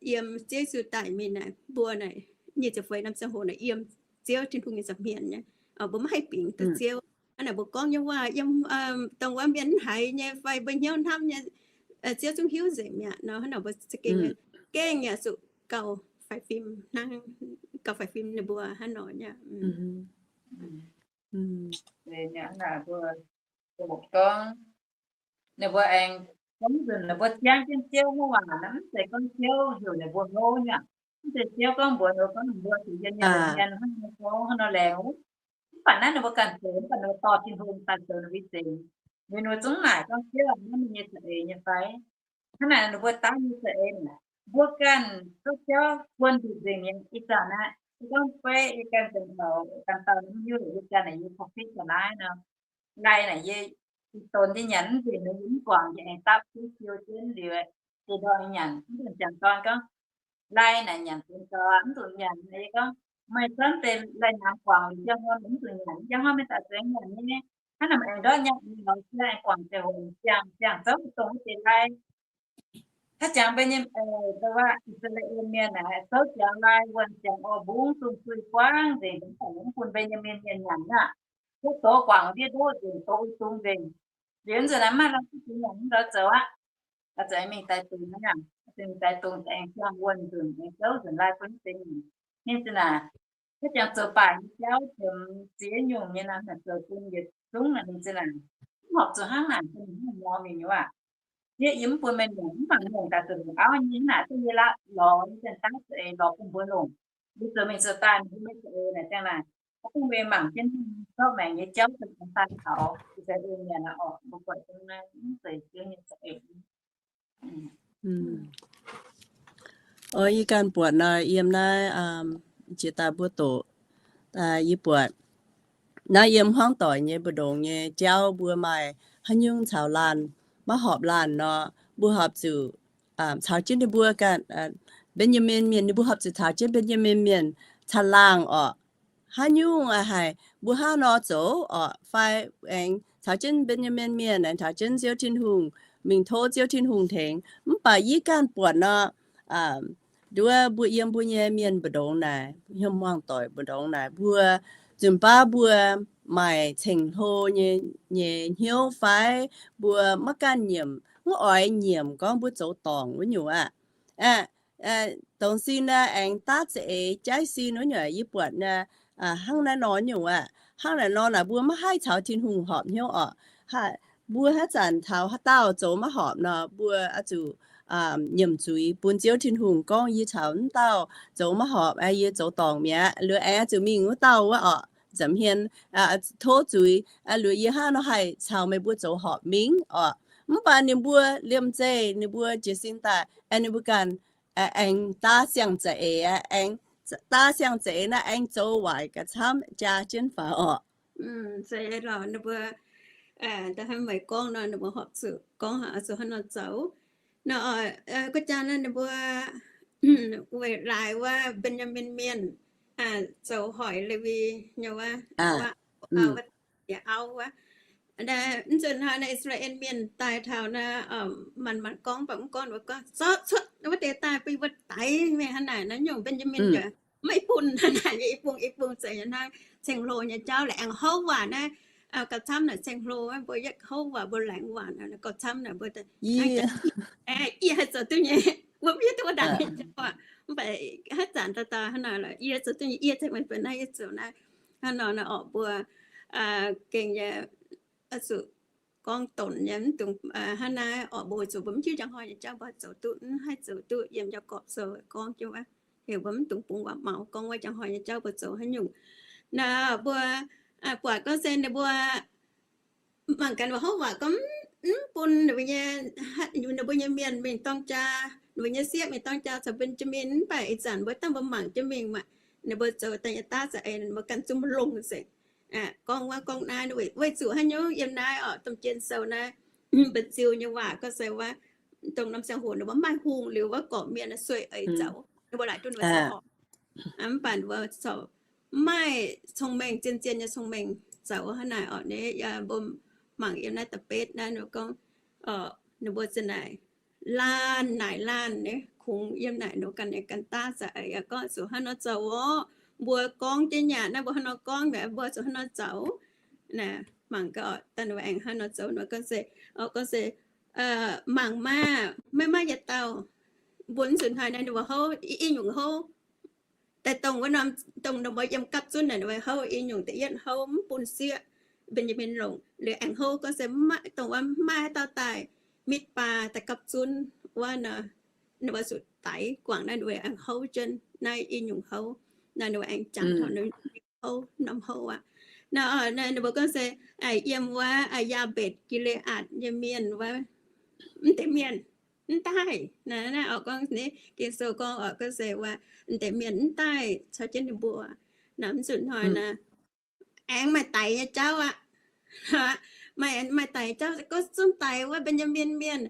yiem Ziouv Yesu daaih mingh naaic mbuo naaic nyic ziepc feix norm ziangh hoc naaic yiem Ziouv Tin-Hungh nyei nza'hmien nyei, mbuo maiv haih bingx duqv Ziouv. Hnangv naaic mbuo gorngv nyei waac yiem dongh wuov mienh mv haiz nyei fai mbuo hnyouv hnamv nyei, Ziouv zungv hiuv nzengc mi'aqv nor. Hnangv naaic mbuo za'gengh gengh yaac zuqc gauh faix fim hnangv, gauh faix fim ninh mbuo hnangv nor nyei. Ninh mbuo aengx gorngv nzunc ninh mbuo ziangv jienv Ziouv nyei waac naaiv, mv zeiz gorngv Ziouv heuc ninh mbuo houv nyei aqv. Mv zeiz Ziouv gorngv mbuox ninh mbuo gorngv mbuo zuqc yiem nyei nza'hmien hnangv nor gorngv hnangv nor laengz wuov. Mv baac naaiv ninh mbuo ganh zoux, mv baac ninh mbuo dorh Tin-Hungh daaih zoux ninh mbuo nyei zingx. Liuz ninh mbuo zungv naaic gorngv Ziouv aqv, naaiv mienh nyei za'eix nyei fai? Hnangv naaic ninh mbuo daav nyei za'eix naaic, mbuo ganh zorqv Ziouv buonv nduqc nzengc mi'aqv. Ih zanc naaiv se gorngv fai yie ganh zoux taux ganh dauh nyei hiuv haic, yie ganh naaic yie corporate ga'naaiv nor, lai naaic yie donx nyei nyanc mv nzunc nor yie mv guangc, yie aengx dapv duqv siou jienv liuz, ziex ndorm nyanc, mv nzunc jangc dorn gorngv, lai naaic nyanc donx gau, mv nzunc nyanc. Yie gorngv, meih zorqv deix lai-hnaangx guangc liuz, njang hnoi mv nzunc nyanc, njang hnoi meih daaih zuqc nyanc nyei. Hnangv naaic aengx ndortv nyanc nyei lorz jiex aengx guangc ziangh hoc ziangh, ziangh zouv dongh wuov deix lai. Haaix jangx Mben^yaa^min, dongh wuov I^saa^laa^en Mienh naaic zouv ziangx lai, wuonh ziangx orv, mbungv zungh zuiz buangv nzengc, mv bun Mben^yaa^min Mienh nyanc aqv. Zouv doz guangc ndiev ndoqv nzengc, doz uix dungz nzengc. Liuz nzunc naaic maaih lai duqv nyanc mv lorz zoux aqv. Oix zuqc mingh daix dungz aqv, mingh daix dungz aengx ziangh wuonh nzunc, aengx zouv nzunc lai bun mv deix nyanc. Ninh zinh naaic, haaix jangx zoux baaic nyei jauv, ziemx ziex nyungc nyei nor, naaic zoux bun yietc zungv naaic, ninh zinh naaic, mv horpc zuqc hnangv naaic, ninh hnangv mor mingh nyei waac. Zieqv yie mv bun meih nyanc, mv baac longc daaih zuqc longc auv nyei hnangv naaic, duqv yie laqv lorz nyei zinh daav za'eix lorz bun mbuo longc. Mbuo zoux mingh zoux daaih, mbuo maiv za'eix naaic ziangh naaic, mv bun mbuo mangc jienv zorqv maengc nyei jauv daaih taux, se en mienc naaic orqc, mbuo buatc jienv naaiv mv zeiz Ziouv nyei za'eix. Yie ganh buatc nor, yiem naaiv jiex daaih mbuo doqc, yie buatc naaiv yiem hmuangv doic nyei mbu'ndongx nyei jauv mbuo maaih haaix nyungc caux laanh maiv horpc laanh nor, mbuo horpc zuqc caux jienv ninh mbuo ganh, Mben^yaa^min Mienh, ninh mbuo horpc zuqc caux jienv Mben^yaa^min Mienh caangh laangh orqc. Haaix nyungc a'haic mbuo hnangv nor zoux orqc, fai aengx caux jienv Mben^yaa^min Mienh, aengx caux jienv Ziouv Tin-Hungh, mingh tov Ziouv Tin-Hungh tengx. Mv baac yie ganh buatc nor, nduov mbuo yiem mbuo nyei mienh mbu'ndongx naaic, yiem hmuangv doic mbu'ndongx naaic, mbuo nzunc baav mbuo maaih ceng-hlo nyei, nyei hnyouv fai mbuo maiv ganh nyiemc, maiv oix nyiemc gorngv mbuo zoux dorngc wuov nyungc aqv. Dongh sin naaiv aengx daav za'eix jaiv sin wuov nyungc, yie buatc naaiv hnangv naaiv nor nyungc aqv. Hnangv naaiv nor naaic mbuo maiv haih caux Tin-Hungh horpc hnyouv orqc. Mbuo haaix zanc caux haaix dauh zoux maiv horpc nor, mbuo oix zuqc nyiemc zuiz bun Ziouv Tin-Hungh gorngv, yie caux wuov dauh zoux maiv horpc, yie zoux dorngc mi'aqv. Liuz aengx zuqc mingh wuov dauh wuov orqc, nza'hmien tov zuiz, liuz yie hnangv nor haih caux meih mbuo zoux horpc mingh orqc. Mv baac ninh mbuo liemh zeih ninh mbuo jiez sin daaih, ninh mbuo ganh aengx daav siang-za'eix, aengx daav siang-za'eix naaiv aengx zoux waaic ga'camv jaa jienv faaux orqc. Ninh mbuo da'hnangv meih gorngv nor, ninh mbuo horpc zuqc gorngv zuqc hnangv nor zoux. Nor gu'jang naaiv ninh mbuo weic laaix wuov Mben^yaa^min Mienh zoux hoic Lewi nyei wuov, wuov auv wuov. Mv nzunc hnoi naaiv I^saa^laa^en Mienh daaih taux naaiv, manc manc gorngv, mv gorngv, gorngv zorqv cuotv wuov deix daaih bun mbuo daix mingh hnangv naaic. Naaiv nyungc Mben^yaa^min yaac maiv bun hnangv naaic, i bung i bung zeiz hnangv ceng-hlo nyei jauv laaix aengx houv waac naaiv. Gauh camv naaic ceng-hlo mbuo yietv houv waac mbuo laengz waac gauh camv naaic mbuo yie haih zoux duqv nyei, mbuo mv hiuv duqv wuov ndaangc nyei jauv aqv. Mv baac haaix zanc dauh dauh hnangv naaic lorqc, yie zoux duqv nyei, yie cingx meih benx naaiv, yie zoux naaiv. Hnangv nor naaic orqc, mbuo gengh nyei, zuqc gorngv donx nyei, mv dungx hnangv naaiv orqc, mbuo zuqc mbuo mv hiuv njang hnoi nyei jauv mbuo zoux duqv, mv haih zoux duqv yiem jauv gorpc sou gorngv jienv wuov. Heuc mbuo mv dungx bungx waac maux gorngv wuov njang hnoi nyei jauv mbuo zoux haaix nyungc. Naaic mbuo buatc gorngv se ninh mbuo mangc gaax ninh mbuo houv waac gorngv mv bun ninh mbuo nyei, ninh mbuo nyei mienh mingh dorng jaa, ninh mbuo nyei sieqv mingh dorng jaa caux Mbenjamin, mv baac ih zanc mbuo dangh mbuo mangc jienv mingh maah, ninh mbuo zoux daaih nyei daav za'eix ninh mbuo ganh zungv maiv longh nzengc. Gorngv wuov gorngv naaiv, weic zuqc haaix nyungc yiem naaiv orqc, domh jienv sou naaiv, mba'ziu nyei waac gorngv se wuov, dongh norm ziangh hoc ninh mbuo maaih hungh liuz wuov gorqv-mienh sueih eix zaux, ninh mbuo laaic duqv ninh mbuo zoux orqc. Mv baac ninh mbuo corc maaih cong-mengh, zien-zien nyei cong-mengh zoux hnangv naaic orqc. Naaiv mbuo mangc yiem naaiv da'betv naaiv ninh gorngv, ninh mbuo za'naaic laanh naaic laanh nyei kungx yiem naaic nor ganh, ganh daav za'eix gorngv zuqc hnangv nor zoux orqc. Mbuo gorngv jienv yaac naaiv mbuo hnangv nor gorngv, mbuo zuqc hnangv nor zoux. Mangc gaax daaih ninh mbuo aengx hnangv nor zoux nor gorngv se, gorngv se, mangc maah, maiv maaih yietc dauh, mbuo mv zuqc hnoi naaiv ninh mbuo houv i nyungc houv. Daaih dongh wuov norm, dongh ninh mbuo yiem gapv zunv naaic ninh mbuo houv i nyungc da'yietv houv mv bun sieqv Mbenjamin longc, liuz aengx houv gorngv se dongh wuov maaih haaix dauh daaih, Mitv^baa daaih gapv zunv wuov nor, ninh mbuo zuqc daix guangc naaiv ninh mbuo aengx houv jienv naaiv i nyungc houv. Naaiv ninh mbuo aengx jangx taux houv norm houv aqv. Naaiv ninh mbuo gorngv se yiem wuov Yaa^mbetc Gi^le^aatc nyei mienh wuov, mv deix mienh mv daaih. Naaiv naaiv oix gorngv, Ging-Sou gorngv oix gorngv se wuov, mv deix mienh mv daaih caux jienv ninh mbuo. Naaiv mv zuqc hnoi naaiv aengx maaih daix nyei jauv aqv. Maaih, maaih daix jauv, gorngv zungv daix wuov Mbenjamin mienh,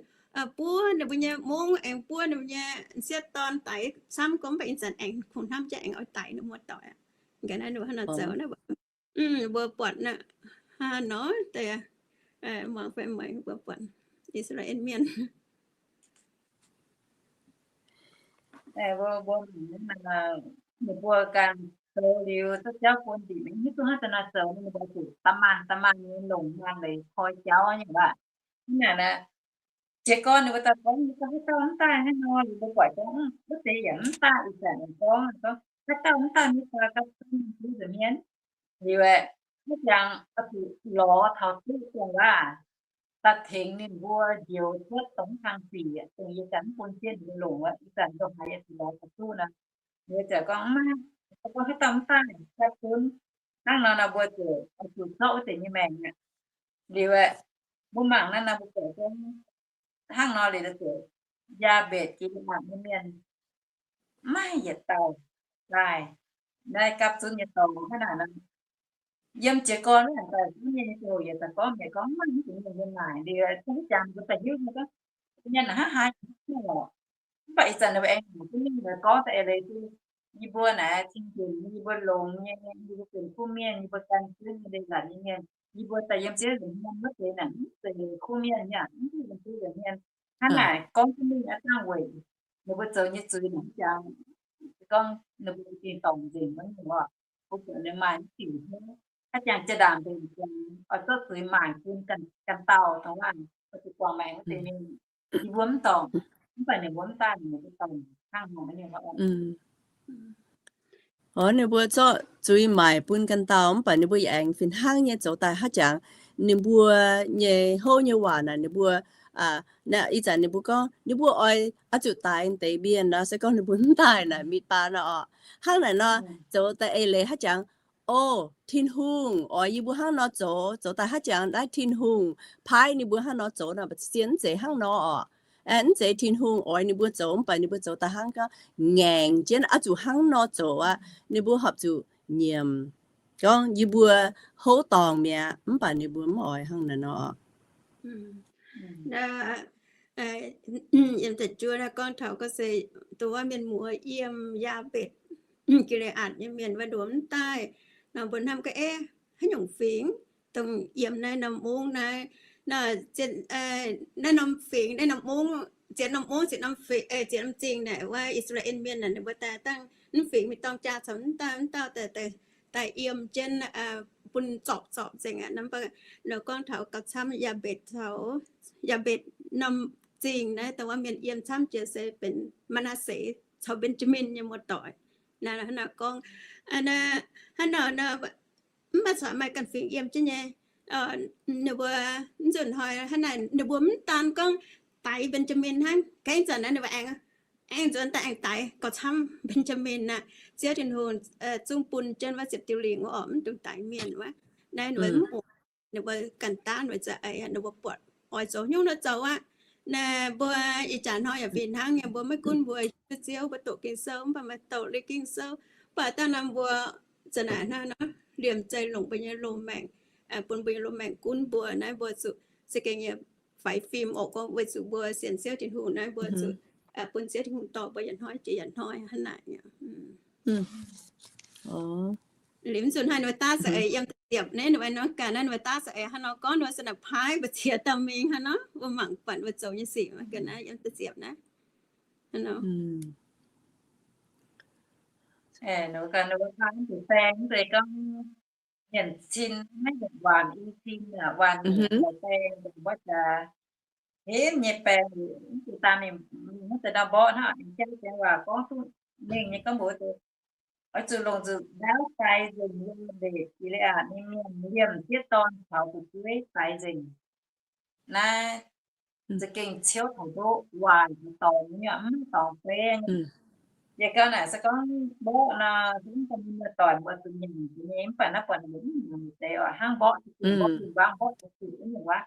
buov ninh mbuo nyei mungv, aengx buov ninh mbuo nyei sieqv dorn daix camv, gorngv mv baac ih zanc aengx kungx hnamv jienv aengx oix daix ninh muoz-doic aqv. Ga'naaiv ninh mbuo hnangv nor zoux naaiv, mbuo buatc naaiv, hnangv nor deix, muangx fai meih mbuo buatc I^saa^laa^en Mienh, mbuo, mbuo, ninh mbuo ganh zoux liuz, duqv jauv bun ndieqc mingh, hiuv duqv hnangv da'naaiv zoux, ninh mbuo zuqc da'maanh da'maanh nyei longc maanh leiz koi jauv nyei waac. Hnangv naaic, jiez gorn ninh mbuo daaih gorngv, ninh mbuo haaix dauh mv daaih hnangv nor, liuz mbuo buatc gorngv wuov deix yaac mv daaih, ih zanc ninh gorngv, gorngv haaix dauh mv daaih, mv daaih gapv zunv nziex mienh. Liuz aeqv, haaix jangx oix zuqc lorz taux duqv dongh waac daaih tengx ninh mbuo njoux cuotv dongh mv kang sic, dongh yie ganh mv bun jienv ninh mbuo longc wuov, ih zanc ndongc haaix yaac zuqc lorz taux duqv nor. Ninh mbuo ziouc gorngv, mv maaih, gorngv haaix dauh mv daaih gapv zunv. Hnangv nor nor mbuo ziouc oix zuqc zorqv wuov deix nyei maengc aqv. Liuz aeqv, mbuo mangc naaiv nor mbuo ziouc gorngv, hnangv nor liuz ziouc Yaa^mbetc Gi^le^aatc nyei mienh mv maaih yietc dauh daaih naaiv gapv zunv nyei dorngx hnangv naaic nor. Yiem jiez gorn wuov daaih zunv nyei ziouc yietc daaih gorngv, yietc gorngv mv maaih mv deix mienh yiem naaic. Liuz haaix jangx mbuo daaih hiuv nyei gorngv, mienh naaic hnangv haaix lorqc. Mv baac ih zanc ninh mbuo aengx mangc duqv mienh gorngv daaih eix leiz se, yie mbuo naaic cing-nzunc, yie mbuo longx nyei, yie mbuo benx kuv mienh, yie mbuo gan jienv nyei leiz-latc nyei mienh, yie mbuo daaih yiem Ziouv nza'hmien wuov deix naaic mv zeiz kuv mienh, yaac mv zeiz yiem Ziouv nza'hmien. Hnangv naaic gorngv jienv mingh aqv, dangh weic ninh mbuo zoux nyei zuiz naaic jangx, gorngv ninh mbuo za'gengh dorngc nzengc wuov nyungc oc. Mbuo buatc ninh maaih mv diuc hnyouv, haaix jangx jiex ndaangc nzengc jangx, oix zorqv zuiz maaic bun ganh dauh dongh wuov, oix zuqc guangc maengc wuov deix mienh. Yie mbuo mv dorngc, mv baac ninh mbuo mv daaih, ninh mbuo dorngc hnangv haaix nyungc oc. Orv, ninh mbuo zorqv zuiz maaic bun ganh dauh, mv baac ninh mbuo yaac aengx fih hnangv nyei zoux daaih haaix jangx. Ninh mbuo nyei houv nyei waac naaic, ninh mbuo, ih zanc ninh mbuo gorngv ninh mbuo oix, oix zuqc daix deix mienh nor, se gorngv ninh mbuo mv daaih naaic, Mitv^baa nor oc. Hnangv naaic nor, zoux daaih eix leiz haaix jangx, o, Tin-Hungh oix yie mbuo hnangv nor zoux, zoux daaih haaix jangx naaiv Tin-Hungh paaiv ninh mbuo hnangv nor zoux nor, mv zeiz hnangv nor oc. Mv zeiz Tin-Hungh oix ninh mbuo zoux, mv baac ninh mbuo zoux daaih hnangv gorngv ngaengc jienv oix zuqc hnangv nor zoux aqv. Ninh mbuo horpc zuqc nyiemc gorngv yie mbuo houv dorngc mi'aqv, mv baac ninh mbuo mv oix hnangv naaic nor. Yiem da'juov gorngv taux gorngv se dongh wuov mienh muoz yiem Yaa^mbetc Gi^le^aatc nyei mienh wuov nduov mv daaih nor, mbuo hnamv gorngv, eh, haaix nyungc fingx dongh yiem naaiv norm mungv naaiv, naaiv norm fingx, naaiv norm mungv, ziex norm mungv, ziex norm fingx, ziex norm zingh naaic wuov I^saa^laa^en Mienh naaic ninh mbuo daaih dangh mv fingx mingh dorng jaa caux mv dauh mv dauh daaih yiem jienv, bun zorpc zorpc nzengc aqv. Nor gorngv taux gauh camv Yaa^mbetc caux, Yaa^mbetc norm zingh naaiv dongh wuov mienh yiem camv jiex se benx Maa^naa^se caux Mbenjamin nyei muoz-doic. Naaiv hnangv naaic gorngv, hnangv naaic, mv baac corc maaih ganh fingx yiem jienv nyei. Ninh mbuo, mv nzunc hnoi hnangv naaic ninh mbuo mv daan gorngv daix Mbenjamin hnangv, ga'naaiv zanc naaiv ninh mbuo aengx, aengx nzuonx daaih aengx daix gauh camv Mbenjamin naaic. Ziouv Tin-Hungh zungv bun jienv wuov ziepc diuh lingc wuov orqc, mv dungx daix mienh wuov. Naaiv ninh mbuo mv oc, ninh mbuo ganh daanv weic za'eix ninh mbuo buatc oix zoux nyungc nor zoux aqv. Naaiv mbuo ih jaax hnoi yaac fih hnangv nyei, mbuo maiv gunv mbuo hiuv Ziouv, mbuo doqc Ging-Sou, mv baac maaih doqc liuz Ging-Sou, mv baac daaih nor mbuo za'naaic hnangv nor liemh zeih longc mbuo nyei loz-maengc, bun mbuo nyei loz-maengc gunv mbuo naaiv, mbuo zuqc za'gengh nyei faix fim oc, gorngv weic zuqc mbuo sienx Ziouv Tin-Hungh naaiv, mbuo zuqc bun Ziouv Tin-Hungh dorh mbuo yietc hnoi jiex yietc hnoi hnangv naaic. Liuz mv zuqc hnangv nor daav za'eix yiem da'ziepc naaiv, ninh mbuo nor ganh naaiv, ninh mbuo daav za'eix hnangv nor gorngv, ninh mbuo se naaic paaiv mbuo ziex dauh mingh hnangv nor, mbuo mangc buatc mbuo zoux nyei sic mv ga'naaiv yiem da'ziepc naaiv. Ninh mbuo ganh, ninh mbuo paaiv mv zuqc baeng, mv zeiz gorngv nyanc cin maiv nyanc waanc, i cin waanc, baeng wuov jaax, henv nyei baeng, mv zuqc daan mingh, mv zeiz ndau mborqv hnangv, jauv janx waac gorngv duqv mengh nyei gorngv mbuox oix zuqc longc nzuqc ndaauv daix nzengc yiem ndeic Gi^le^aatc nyei mienh liemh sieqv dorn caux fu'jueiv daix nzengc. Naaiv za'gengh ciouv taux ndoqv waaic dorngx nyei, mv dorngx baeng. Yie ganh naaic se gorngv mborqv nor, se gorngv daaih mienh muoz-doic mbuo zuqc nyanc nyei, mv baac naaiv buatc ninh mbuo mv nyanc deix oc, hnangv mborqv, mborqv win-wangv, mborqv taux zuqc wuov nyungc waac.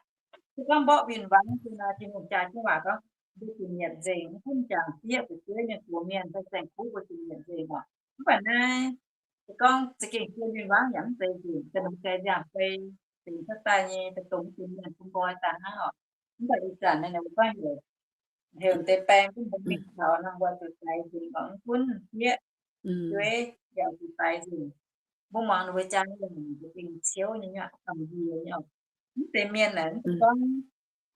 Se gorngv mborqv win-wangv se nor, Tin-Hungh jaax jienv waac gorngv, mbuo zuqc nyanc nzengc, mv gunv jangx sieqv fu'jueiv mienh, gox mienh, fai saeng-kuv mbuo zuqc nyanc nzengc oc. Mv baac naaiv se gorngv za'gengh zien win-wangv yaac mv zeiz nzengc, ga'naaiv ga'nziaangx fei, zengc cuotv daaih nyei, daaih dongh mv deix mienh bun nqoi daaih hnangv oc. Mv baac ih zanc naaiv ninh mbuo gorngv heuc, heuc deix baeng gunv mbuo mingh taux nor, mbuo zuqc daix nzengc oc, mv gunv sieqv fu'jueiv yaac zuqc daix nzengc. Mbuo muangx ninh mbuo jaa nyei waac za'gengh ciouv nyei, camv nziex nyei oc. Mv deix mienh naaic mv zeiz gorngv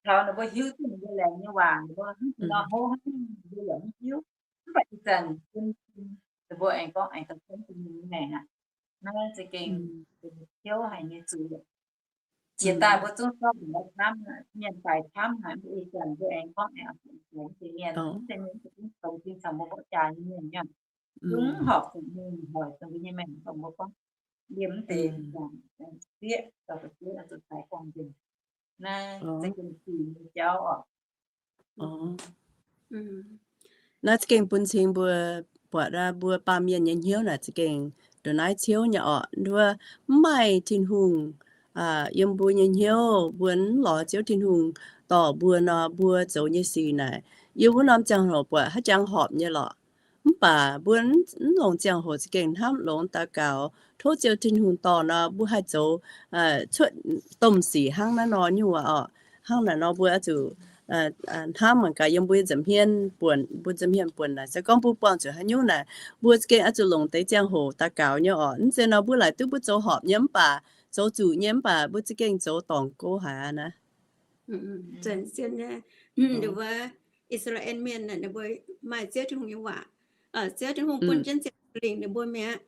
taux ninh mbuo hiuv duqv ninh mbuo laengz nyei waac, ninh mbuo hnangv nor hov hnangv nor ninh mbuo yaac mv hiuv. Mv baac ih zanc bun ninh mbuo aengx gorngv aengx daaih gorngv bun ninh mbuo maengc aqv. Naaiv za'gengh ciouv haic nyei zuiz. Jiex daaih mbuo zungv zorqv mbuo camv, mienh daic camv haic, mbuo ih zanc mbuo aengx gorngv aengx deix mienh, mv zeiz mienh mv dongz zinh caux mbuo mborqv jaax nyei mienh nyei. Zungv horpc zuqc mingh hoic dongh mbuo nyei maengc dongh mbuo gorngv liemh mv deix sieqv dorh fu'jueiv zuqc daix gorngv nzengc. Naaiv za'gengh sic nyei jauv oc. Naaiv za'gengh bun cing mbuo buatc mbuo baamh mienh nyei hnyouv naaic za'gengh ndongc naaiv ciouv nyei oc. Nduov mv maaih Tin-Hungh yiem mbuo nyei hnyouv, mbuo mv lorz Ziouv Tin-Hungh dorh mbuo nor, mbuo zoux nyei sic naaic, yiem wuov norm ziangh hoc buatc haaix jangx horpc nyei lorqc. Mv baac mbuo mv longc ziangh hoc za'gengh hnamv longx daux gaux, tov Ziouv Tin-Hungh dorh nor, mbuo haih zoux cuotv domh sic hnangv naaiv nor nyungc waac oc. Hnangv naaic nor mbuo oix zuqc hnamv mangc gaax yiem mbuo nza'hmien buonc, mbuo nza'hmien buonc naaic, se gorngv mbuo buangh zuqc haaix nyungc naaic, mbuo za'gengh oix zuqc longc deix ziangh hoc daux gaux nyei oc. Mv zeiz nor mbuo laaic duqv mbuo zoux horpc nyei mv baac, zoux zuqc nyei mv baac, mbuo za'gengh zoux dorngc go haic aqv naaiv. Zien nyei, wuov I^saa^laa^en Mienh naaic ninh mbuo maaih Ziouv Tin-Hungh nyei waac. Ziouv Tin-Hungh bun jienv Ziouv Lingc ninh mbuo mi'aqv.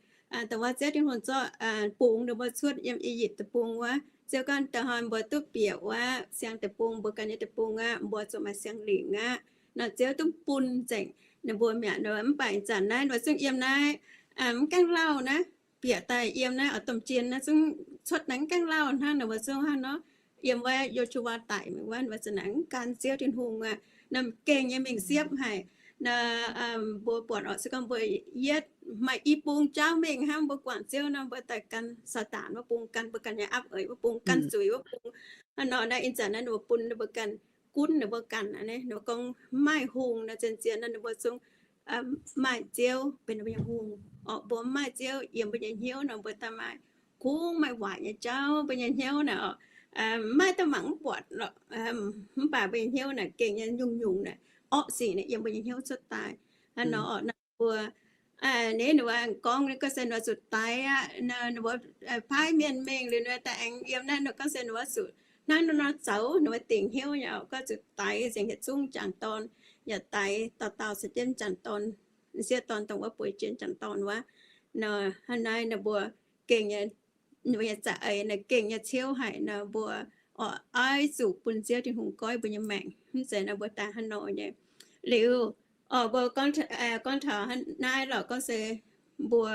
Da'faanh Ziouv Tin-Hungh zorqv bungx ninh mbuo cuotv yiem I^yipv deic-bung wuov, Ziouv gorngv da'hoi mbuo duqv bieqc wuov siang deic-bung, mbuo ganh nyei deic-bung aqv, mbuo zuqc maaih siang lingc aqv. Nor Ziouv duqv bun nzengc ninh mbuo mi'aqv. Mv baac ih zanc naaiv ninh mbuo zungv yiem naaiv, mv gaengh lauh naaiv, bieqc daaih yiem naaiv oix domh jien naaiv zungv cuotv naaiv mv gaengh lauh hnangv. Ninh mbuo zungv hnangv nor, yiem wuov Yo^su^waa daic mingh wuov, ninh mbuo za'naaic mv gan Ziouv Tin-Hungh aqv. Naaiv gengh nyei mingh siepv haic. Naaiv mbuo buatc oc, se gorngv mbuo yietv maaih i bung jaauv mingh hnangv, mbuo guangc Ziouv nor, mbuo daaih gan Saadaan wuov bung, gan mbuo ganh nyei apv eix wuov bung, gan zuiz wuov bung. Hnangv nor naaiv ih zanc naaiv ninh mbuo bun ninh mbuo ganh gunv ninh mbuo ganh aqv. Ninh mbuo gorngv mv maaih hungh nor, zien-zien nor ninh mbuo zungv maaih Ziouv benx ninh mbuo nyei hungh. Orqc, mbuo mv maaih Ziouv yiem mbuo nyei hnyouv nor, mbuo daaih maaih kungx maaih waaic nyei jauv mbuo nyei hnyouv naaic orqc. Mv maaih daaih mangc mv buatc lorqc. Mv baac mbuo nyei hnyouv naaic gengh nyei nyungc-nyungc naaic orqv sic naaic yiem mbuo nyei hnyouv cuotv daaih. Hnangv nor orqc, naaiv mbuo, ninh mbuo gorngv ninh gorngv se ninh mbuo zuqc daix aqv. Ninh mbuo paaiv mienh mingh liuz ninh mbuo daaih aengx yiem naaiv, ninh gorngv se ninh mbuo zuqc hnangv nor nor zoux, ninh mbuo dingc hnyouv nyei orqc, gorngv zuqc daix nzengc yietc zungv jangc dorn, yaac daix dauh dauh caux jienv jangc dorn, sieqv dorn dongh wuov bueix jienv jangc dorn wuov. Nor hnangv naaiv ninh mbuo gengh nyei, ninh mbuo nyei za'eix naaic gengh nyei ciouv haic nor, mbuo oix zuqc bun Ziouv Tin-Hungh goiv mbuo nyei maengc, mv zeiz nor mbuo daaih hnangv nor nyei. Liuz Orqc, mbuo gorngv taux naaiv lorqc, gorngv se mbuo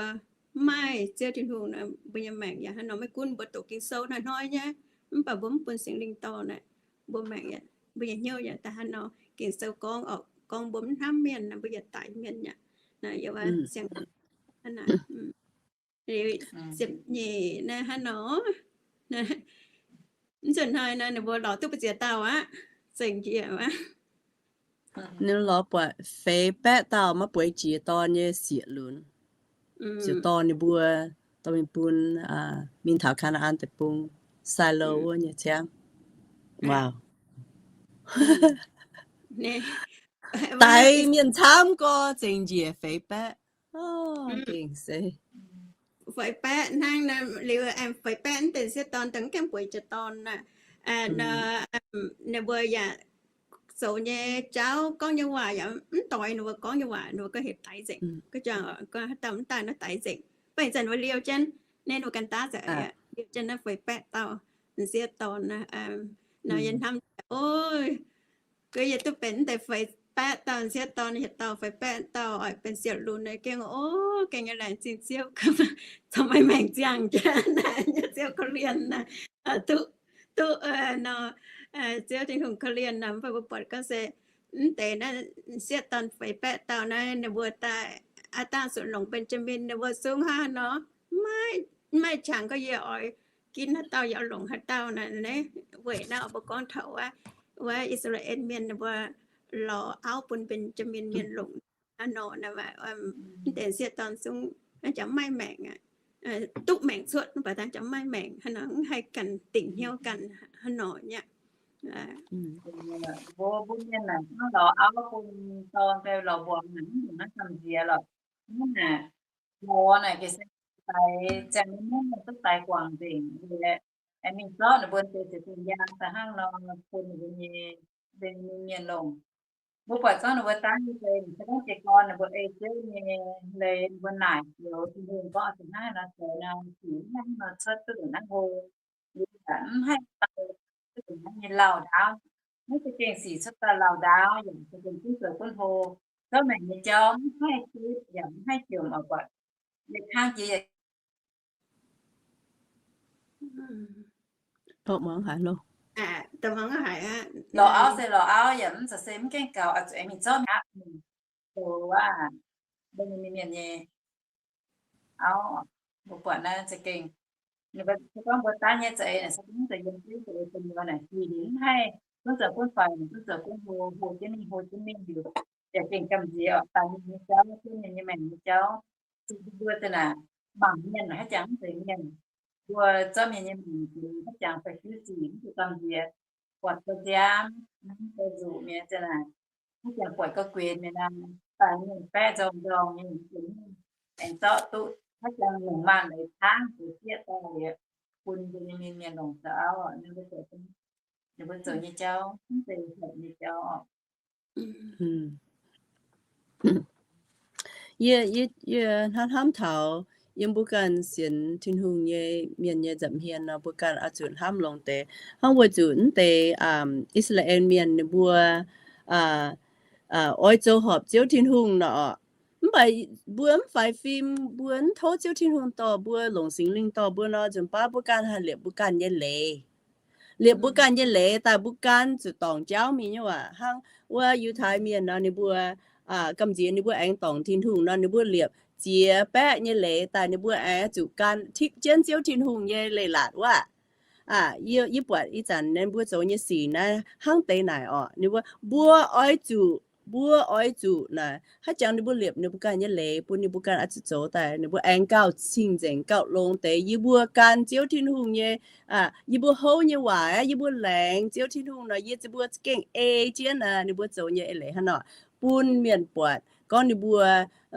mv maaih Ziouv Tin-Hungh nor, mbuo nyei maengc yaac hnangv nor maiv gunv mbuo doqc Ging-Sou hnoi-hnoi nyei, mv baac mbuo mv bun Singx Lingh dorh naaic, mbuo maengc, mbuo nyei hnyouv yaac daaih hnangv nor. Ging-Sou gorngv, orqc, gorngv mbuo mv hnamv mienh nor, mbuo yaac daix mienh aqv. Naaiv yie siang hnangv naaic. Ziepc nyeic naaiv hnangv nor, mv nzunc hnoi naaiv ninh mbuo lorz duqv mbu'ziex dauh aqv, zengc njiec aqv. Ninh lorz buatc feix baeqv dauh maiv bueix jiex dorn nyei sieqv-lunx, ziouc dorh ninh mbuo dorh mingh bun, mingh taux Kaa^naa^an Deic-Bung, Saalou wuov nyei ciangv. Wow. Daix mienh camv gorx zengc njiec feix baeqv. Gengh se feix baeqv hnangv liuz, aengx feix baeqv mv deix sieqv dorn daaih mv gaengh bueix jiex dorn naaic. Ninh mbuo yaac zoux nyei jauv, gorngv nyei waac yaac mv doix ninh mbuo gorngv nyei waac, ninh mbuo gauh heuc daix nzengc. Ga'jangc haaix dauh mv daaih nor daix nzengc. Beiv zanc ninh mbuo liouh jienv, ninh mbuo ganh daav nzengc, liouh jienv naaiv feix baeqv dauh sieqv dorn nor, yie hnamv, o, gu yie duqv benx mv deix feix baeqv dauh sieqv dorn, yietc dauh feix baeqv dauh oix benx sieqv-lunx nor, gengh, o, gengh nyei laengz zingh Ziouv, zoux maaih maengc ziangh jienv naaic, Ziouv korv-lienh naaic, duqv, duqv nor, Ziouv Tin-Hungh korv-lienh naaic. Mv baac mbuo buatc gorngv se mv deix naaiv sieqv dorn feix baeqv dauh naaiv, ninh mbuo daaih aav dangh zuqc longc Mben^jaa^min, ninh mbuo zungv hnangv nor, maiv, maiv qangx gorngv yie oix ginv haaix dauh, yie oix longc haaix dauh naaic. Weic naaiv mbuo gorngv taux wuov, wuov I^saa^laa^en Mienh ninh mbuo lorz auv bun Mben^jaa^min Mienh longc hnangv nor, mv deix sieqv dorn zungv jangx maiv maengc aqv. Duqv maengc cuotv mv baac dangh jangx maiv maengc hnangv nor, mv haih ganh dingc hnyouv ganh hnangv nor nyei. Mbuo, mbuo mienh naaic hnangv lorz auv bun dorn fai lorz mbuoqc naaic, mv dungx naaiv gamh nziex lorqc. Hnangv naaic, lorz naaic ga'sie daix ziangh nyei mienh duqv daix guangc nzengc. Aengx mingh zorqv ninh mbuo deix ziex dingh yaang daaih hnangv nor bun ninh mbuo nyei, ninh mbuo mienh longc. Mbuo buatc gorngv ninh mbuo daav nyei leiz, se gorngv jiez gorn ninh mbuo ei Ziouv nyei leiz, ninh mbuo naaic joux Tin-Hungh gorngv oix zuqc hnangv haaix nor zoux nor, sic hnangv haaix nor cuotv duqv nzengc naaiv hlo. Liuz yaac mv haih dau duqv nzengc naaiv nyei lauh ndaauv. Maiv za'gengh sic cuotv daaih lauh ndaauv, yaac za'gengh gunv zoux gunv hlo. Zorqv maengc nyei jauv mv haih zipv yaac mv haih jomc oc buatc. Yie kangv jiex yaac lorz auv se lorz auv yaac mv za'gengh se mv gaengh gaux, oix zuqc aengx mingh zorqv mi'aqv. Zoux wuov, mbuo nyei mienh nyei auv, mbuo buatc naaiv za'gengh, se gorngv mbuo daav nyei za'eix naaic, se gorngv mv zeiz yiem Ziouv za'eix gu'nyuoz naaic, sic liuz mv haih gunv zoux gunv faix, gunv zoux gunv hlo, hlo jienv mingh, hlo jienv mingh liuz, yaac gengh gamh nziex oc, daix mienh nyei jauv, zuov mienh nyei maengc nyei jauv. Zuqc mbuo daaih naaic, mangc mienh haaix jangx mv zeiz mienh. Mbuo zorqv mienh nyei maengc haaix jangx fai fiuv sic mv zuqc gamh nziex, buatc gauh nziaamv, hnamv gauh nzuqc mi'aqv. Zinh naaic, haaix jangx buatc gauh guenx mi'aqv naaic, daix mienh baeqv nzorng nzorng nyei, aengx zorqv duqv haaix jangx longc maanh leiz caangv deix sieqv daaih liuz, bun mbuo nyei mienh mienh longc zoux auv, ninh mbuo zoux, ninh mbuo zoux nyei jauv mv zeiz hopc nyei jauv. Yie, yie, yie hnamv, hnamv taux yiem mbuo ganh sienx Tin-Hungh nyei mienh nyei nza'hmien nor, mbuo ganh oix zuqc hnamv longx deix. Hnangv weic zuqc mv deix, am, I^saa^laa^en Mienh ninh mbuo, aa, aa, oix zoux horpc Ziouv Tin-Hungh nor, mv baac mbuo mv faix fim, mbuo mv tov Ziouv Tin-Hungh dorh mbuo, longc Singx Lingh dorh mbuo nor, nzunc baav mbuo ganh haih liepc mbuo ganh nyei leiz. Liepc mbuo ganh nyei leiz daaih mbuo ganh zuqc dorngc jauv mingh nyei waac. Hnangv wuov Yiutai Mienh nor, ninh mbuo, aa, gamh nziex ninh mbuo aengx dorngc Tin-Hungh nor, ninh mbuo liepc ziex baeqv nyei leiz daaih ninh mbuo aengx zuqc gan tipv jienv Ziouv Tin-Hungh nyei leiz-latc wuov. Aa, yie, yie buatc ih zanc ninh mbuo zoux nyei sic naaiv hnangv deix naaic orqc. Ninh mbuo, mbuo oix zuqc, mbuo oix zuqc naaic, haaix jangx ninh mbuo liepc ninh mbuo ganh nyei leiz bun ninh mbuo ganh oix zuqc zoux daaih, ninh mbuo aengx gauh cing nzengc gauh longx deix. Yie mbuo gan Ziouv Tin-Hungh nyei, aa, yie mbuo houv nyei waac, yie mbuo laengz Ziouv Tin-Hungh nor, yie mbuo za'gengh ei jienv naaic ninh mbuo zoux nyei eix leiz hnangv nor, bun mienh buatc gorngv ninh mbuo,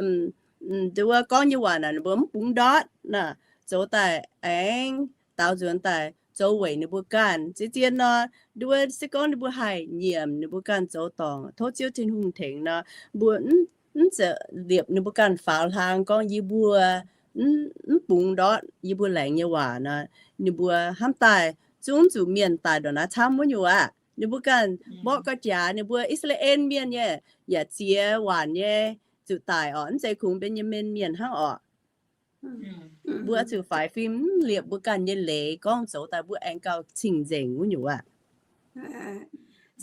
mm, mm, nduov gorngv nyei waac naaic ninh mbuo mv bungx ndortv naaic, zoux daaih aengx daaux nzuonx daaih zoux weic ninh mbuo ganh. Zien-zien nor, nduov se gorngv ninh mbuo haih nyiemc ninh mbuo ganh zoux dorngc, tov Ziouv Tin-Hungh tengx nor, mbuo mv, mv zeiz liepc ninh mbuo ganh faaux hlang gorngv yie mbuo mv, mv bungx ndortv yie mbuo laengz nyei waac nor, ninh mbuo hnamv daaih zungv zuqc mienh daaih ndongc naaiv camv wuov nyungc aqv. Ninh mbuo ganh mborqv ga'jaax, ninh mbuo I^saa^laa^en Mienh nyei yaac ziex waanc nyei zuqc daic orqc. Mv zeiz kungx Mben^yaa^min Mienh hnangv orqc. Mbuo zuqc faix fim, mv liepc mbuo ganh nyei leiz gorngv zoux daaih mbuo aengx gauh cing-nzengc wuov nyungc aqv.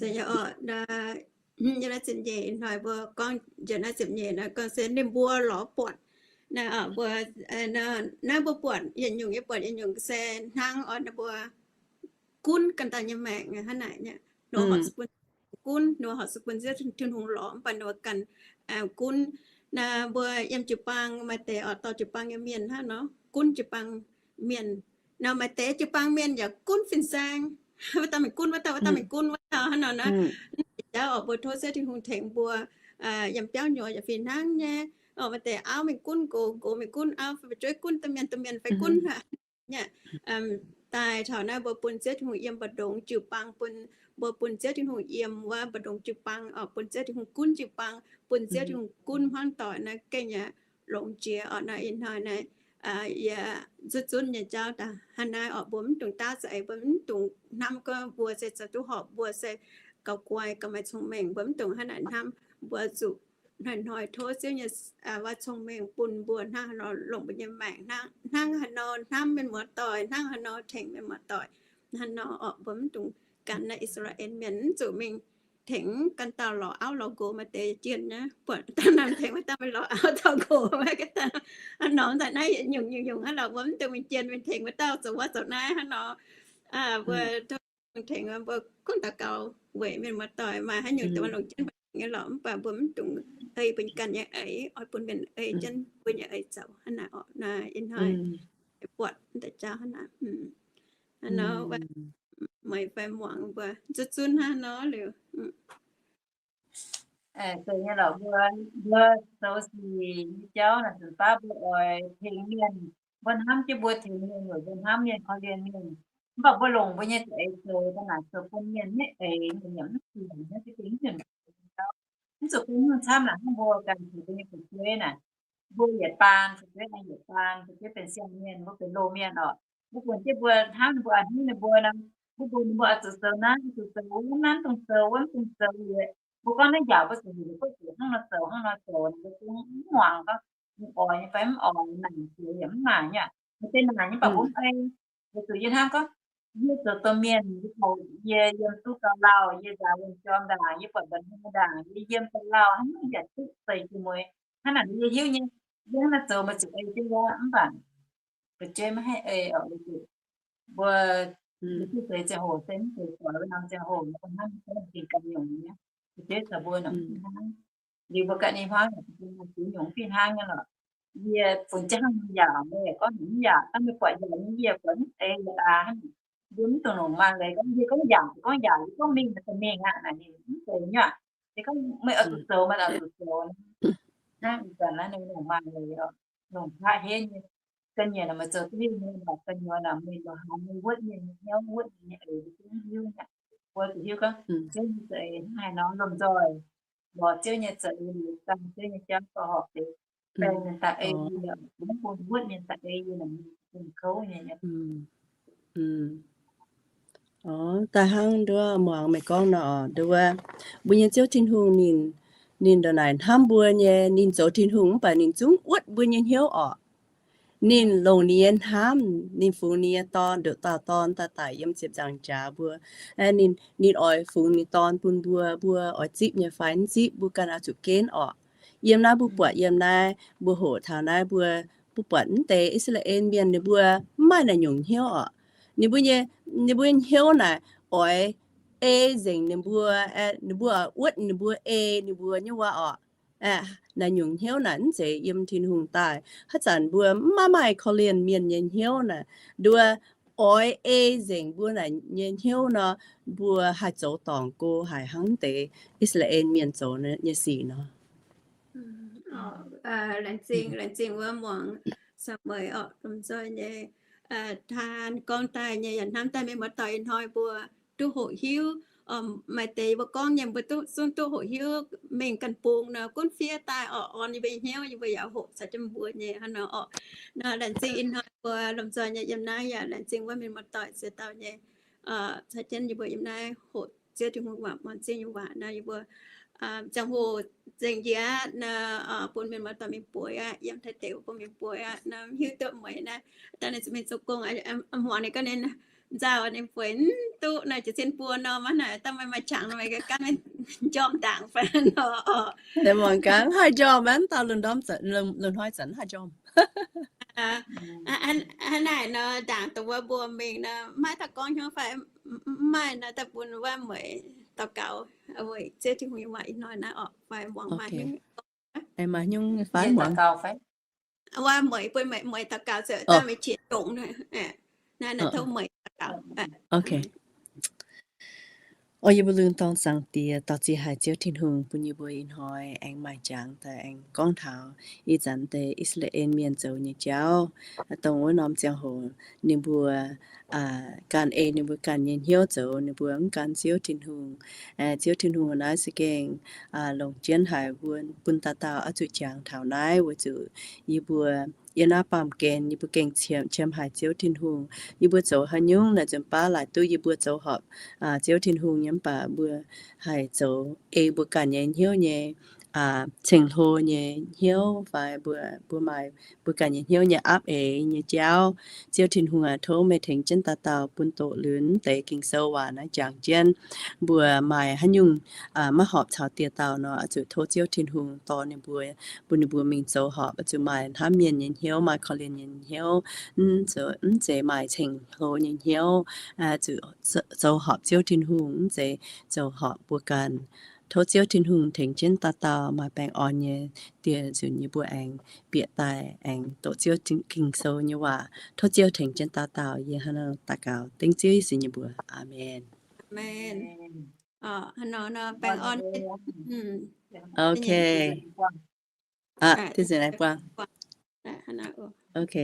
Yie naaiv ziepc nyeic hnoi mbuo gorngv njiec naaiv ziepc nyeic nor gorngv se ninh mbuo lorz buatc. Naaiv mbuo buatc yietc nyungc, yie buatc yietc nyungc se hnangv oix ninh mbuo gunv ganh dauh nyei maengc hnangv naaic. Nor horpc bun gunv, nor horpc bun Ziouv Tin-Hungh lorz mv baac nor ganh gunv. Naaiv mbuo yiem jiu-baang maaih deix oix dorh jiu-baang nyei mienh hnangv nor gunv jiu-baang mienh. Nor maaih deix jiu-baang mienh yaac gunv fin-saeng. Wuov dauh mingh gunv wuov dauh, wuov dauh mingh gunv wuov dauh hnangv nor naaiv. Jauv oix mbuo tov Ziouv Tin-Hungh tengx mbuo yiem biauv nyuoz yaac fih hnangv nyei. Maaih deix auv mingh gunv nqox, nqox mingh gunv auv, fai fu'jueiv gunv domh mienh, domh mienh fai gunv aqv. Daaih taux naaiv mbuo bun Ziouv Tin-Hungh yiem mbu'ndongx jiu-baang, bun mbuo bun Ziouv Tin-Hungh yiem wuov mbu'ndongx jiu-baang oc, bun Ziouv Tin-Hungh gunv jiu-baang, bun Ziouv Tin-Hungh gunv hmuangv doic naaiv gengh yaac longx jiex oc. Naaiv ih hnoi naaiv yie zuqc zunv nyei jauv daaih hnangv naaiv oc. Mbuo mv dungx daav za'eix, mbuo mv dungx hnamv gorngv mbuo se zoux duqv horpc, mbuo se gauh guai, gauh maaih cong-mengh, mbuo mv dungx hnangv naaic hnamv. Mbuo zuqc hnoi-hnoi tov Ziouv nyei waac cong-mengh bun mbuo hnangv haaix nor longc mbuo nyei maengc, hnangv haaix nor hnamv mienh muoz-doic, hnangv haaix nor tengx mienh muoz-doic. Hnangv nor oc, mbuo mv dungx gan naaiv I^saa^laa^en Mienh, mv zuqc mingh tengx ganh dauh lorz auv lorz nqox. Maaih deix jienh nyei buatc dauh naaic tengx wuov dauh mingh lorz auv lorz nqox, maiv ganh dauh hnangv nor daaih naaiv nyungc nyungc nyungc hnangv lorqc. Mbuo mv dungx mingh jienh mingh tengx wuov dauh zoux wuov zoux naaiv hnangv nor. Mbuo tov tengx mbuo gunv daux gaux weic mienh muoz-doic, maaih haaix nyungc dongh longc jienv mbuo nyei lorqc, mv baac mbuo mv dungx ei mbuo ganh nyei eix, oix bun mienh ei jienv mbuo nyei eix zoux hnangv naaic oc. Naaiv ih hnoi buatc deix jauv hnangv naaic. Hnangv nor meih fai muangx mbuo zuqc zunv hnangv nor liuz. Zeiz nyei lorqc, mbuo, mbuo zoux sic nyei jauv naaic, zanc baav mbuo oix tengx mienh, mbuo hnamv jienv mbuo tengx mienh, weic mbuo hnamv mienh, korv-lienh mienh. Mv baac mbuo longc mbuo nyei za'eix zoux daaih naaic zoux bun mienh maiv eix, mienh yaac mv sienx, mv zuqc bun nyungc camv naaic hnangv mbuo ganh tengx mbuo nyei fu'jueiv naaic. Mbuo yietc baan fu'jueiv, yietc baan fu'jueiv benx siang-mienh, mbuo benx loz-mienh oc. Mbuo bun jienv mbuo hnamv ninh mbuo, a'hneiv ninh mbuo nor, mbuo bun ninh mbuo oix zuqc zoux naaiv, oix zuqc zoux wuov, naaiv dongh zoux wuov, dongh zoux yietc. Mbuo gorngv naaiv yaac mbuo zuqc heuc ninh mbuo zuqc hnangv nor zoux, hnangv nor zoux, ninh mbuo zungv mv muangx gorngv mv oix nyei fai mv oix, naaic zoux yaac mv naaic nyei. Maaih deix naaic nyei baac mbuo mv ei. Weic zuqc yie hnamv gorngv, yie zoux domh mienh, yie, yie yiem duqv gauh lauh, yie nzaaux wuonh jorm ndaangc, yie buatc mba'hnoi ndaangc, yie yiem gauh lauh hnangv, yaac duqv seix jiex mueiz. Hnangv naaic yie hiuv nyei, yie hnangv naaiv zoux meih zuqc ei jienv wuov, mv baac fu'jueiv maiv haih ei oc. Weic zuqc mbuo, mbuo duqv seix ziangh hoc se mv zeiz doix wuov norm ziangh hoc, mbuo hnangv mbuo ganh nyungc nyei. Fu'jueiv caux mbuo nor mv hnangv. Liuz mbuo ganh nyei hmuangv, mbuo maaih ziex nyungc fih hnangv nyei lorqc. Yie funx jienv hnangv yaac, meih yaac gorngv mv yaac, dangh meih buatc yaac nyei, yie buatc mv zeiz yaac aac hnangv. Yie mv dungx longc maaz leiz gorngv, yie gorngv yaac, gorngv yaac, yie gorngv mingh, mingh aqv naaic, ninh mv zeiz nyei aqv. Yie gorngv meih oix zuqc zoux, meih oix zuqc zoux. Hnangv ih zanc naaiv ninh longc maaz leiz oc, longc qaqv henv nyei. Ga'nyiec naaic meih zoux duqv mingh nyei, mv baac gu'nyuoz naaic mingh longc haaix nyungc wuotv mienh nyei hnyouv, wuotv mienh nyei eix, mbuo zungv mv hiuv aqv. Mbuo zuqc hiuv gorngv Ziouv nyei za'eix hnangv haaix nor, lomh nzoih lorz Ziouv nyei za'eix liuz, dangh Ziouv nyei jauv gauh horpc deix. Baeng mienh daaih ei yie, mv bun wuotv mienh daaih ei yie naaic, mienh zungv kouv nyei. Daaih hnangv nduov muangx meih gorngv nor, nduov, mbuo nyei Ziouv Tin-Hungh ninh, ninh ndongc naaic hnamv mbuo nyei, ninh zoux Tin-Hungh mv baac ninh zungv wuotv mbuo nyei hnyouv orqc. Ninh longc ninh nyei hnamv, ninh fungx ninh nyei Dorn, ndoqc dauh Dorn daaih daic yiem ziepc nzaangc jaax mbuo. Ninh, ninh oix fungx ninh Dorn bun mbuo, mbuo oix zipv nyei fai mv zipv, mbuo ganh oix zuqc genv orqc. Yiem naaiv mbuo buatc, yiem naaiv mbuo hoqc taux naaiv mbuo, mbuo buatc mv deix I^saa^laa^en Mienh ninh mbuo mv maaih naaic nyungc hnyouv orqc. Ninh mbuo nyei, ninh mbuo nyei hnyouv naaic oix ei nzengc ninh mbuo, ninh mbuo wuotv ninh mbuo ei ninh mbuo nyei waac orqc. Naaic nyungc hnyouv naaic mv zeiz yiem Tin-Hungh daaih. Haaix zanc mbuo mv maaih, maaih korv-lienh mienh nyei hnyouv naaic, nduov, oix ei nzengc mbuo naaic nyei hnyouv nor, mbuo haih zoux dorngc go haic hnangv deix I^saa^laa^en Mienh zoux nyei sic nor. Laengz zingh, laengz zingh wuov muangx Saa^mu^en orqc, lomh nzoih nyei taan gorngv daaih nyei yaac hnamv daaih mienh muoz-doic ih hnoi mbuo duqv hoqc hiuv. Maaih deix mbuo gorngv nyei mbuo duqv, zungv duqv hoqc hiuv mingh ganh bung nor, gunv fiev daaih orqc, orn yie mbuo nyei hnyouv, yie mbuo yaac hoqc caux jienv mbuo nyei hnangv nor orqc. Nor laengz zingh ih hnoi mbuo lomh nzoih nyei yiem naaiv yaac laengz zingh wuov mienh muoz-doic ziex dauh nyei caux jienv yie mbuo yiem naaiv hoqc Ziouv Tin-Hungh waac, muangx Ziouv nyei waac nor, yie mbuo ziangh hoc nzengc njiec aqv nor, bun mienh muoz-doic mingh bueix aqv, yiem Taiv deic bun mingh bueix aqv nor, hiuv duqv mueiz naaiv, daaih ninh zuqc mingh zoux gong, hmuangx ninh gorngv ninh nzauh ninh bueix mv duqv nor, jiez sin buo nor, maiv naaic daaih maaih maaih qangx nor, meih ganh njormh ndaangc fai nor. Muangx gaax haih njormh, mv dauh lungh ndorm, lungh hnoi zanc haih njormh. Hnangv naaic nor, ndaangc dongh wuov mbuo mingh nor, maiv daaih gorngv hnyouv fai mv maaih nor, daaih bun wuov mueiz daux gaux weic Ziouv Tin-Hungh nyei waac ih hnoi naaiv orqc, fai muangx maaih hnyouv, maaih hnyouv fai muangx. Wuov mueiz bun mueiz daux gaux zoux daaih meih qiex dongh naaiv, naaiv tov mueiz daux gaux. O yie mbuo lungh ndorm Zaangc Diex, dorh ziex haic Ziouv Tin-Hungh bun yie mbuo ih hnoi aengx maaih jangx daaih aengx gorngv taux ih zanc deix I^saa^laa^en Mienh zoux nyei jauv, dongh wuov norm ziangh hoc ninh mbuo ganh ei ninh mbuo ganh nyei hnyouv zoux, ninh mbuo mv gan Ziouv Tin-Hungh. Ziouv Tin-Hungh naaiv za'gengh longc jienv haic mbuo bun dauh dauh oix zuqc jangx taux naaiv weic zuqc yie mbuo yiem naaiv baamh gen yie mbuo gengh qiemx haic Ziouv Tin-Hungh. Yie mbuo zoux haaix nyungc naaic nzunc baav laaic duqv yie mbuo zoux horpc Ziouv Tin-Hungh nyei, mv baac mbuo haih zoux ei mbuo ganh nyei hnyouv nyei, ceng-hlo nyei hnyouv fai mbuo, mbuo maaih mbuo ganh nyei hnyouv nyei aapv eix nyei jauv. Ziouv Tin-Hungh aac, tov meih tengx jienv dauh dauh bun doqc lunx mv deix Ging-Sou waac naaiv jangx jienv mbuo maaih haaix nyungc maiv horpc caux dieh dauh nor, oix zuqc tov Ziouv Tin-Hungh dorh ninh mbuo, bun ninh mbuo mingh zoux horpc, oix zuqc maaih hnamv mienh nyei hnyouv, maaih korv-lienh nyei hnyouv, mv zeiz maaih ceng-hlo nyei hnyouv, zuqc zoux horpc Ziouv Tin-Hungh, mv zeiz zoux horpc mbuo ganh. Tov Ziouv Tin-Hungh tengx jienv dauh dauh maaih baengh orn nyei dieh nzunc yie mbuo aengx bieqc daaih aengx doqc Ziouv Ging-Sou nyei waac. Tov Ziouv tengx jienv dauh dauh. Yie hnangv naaiv daux gaux dengv Ziouv Yesu nyei mbuox. Aamen. Ok.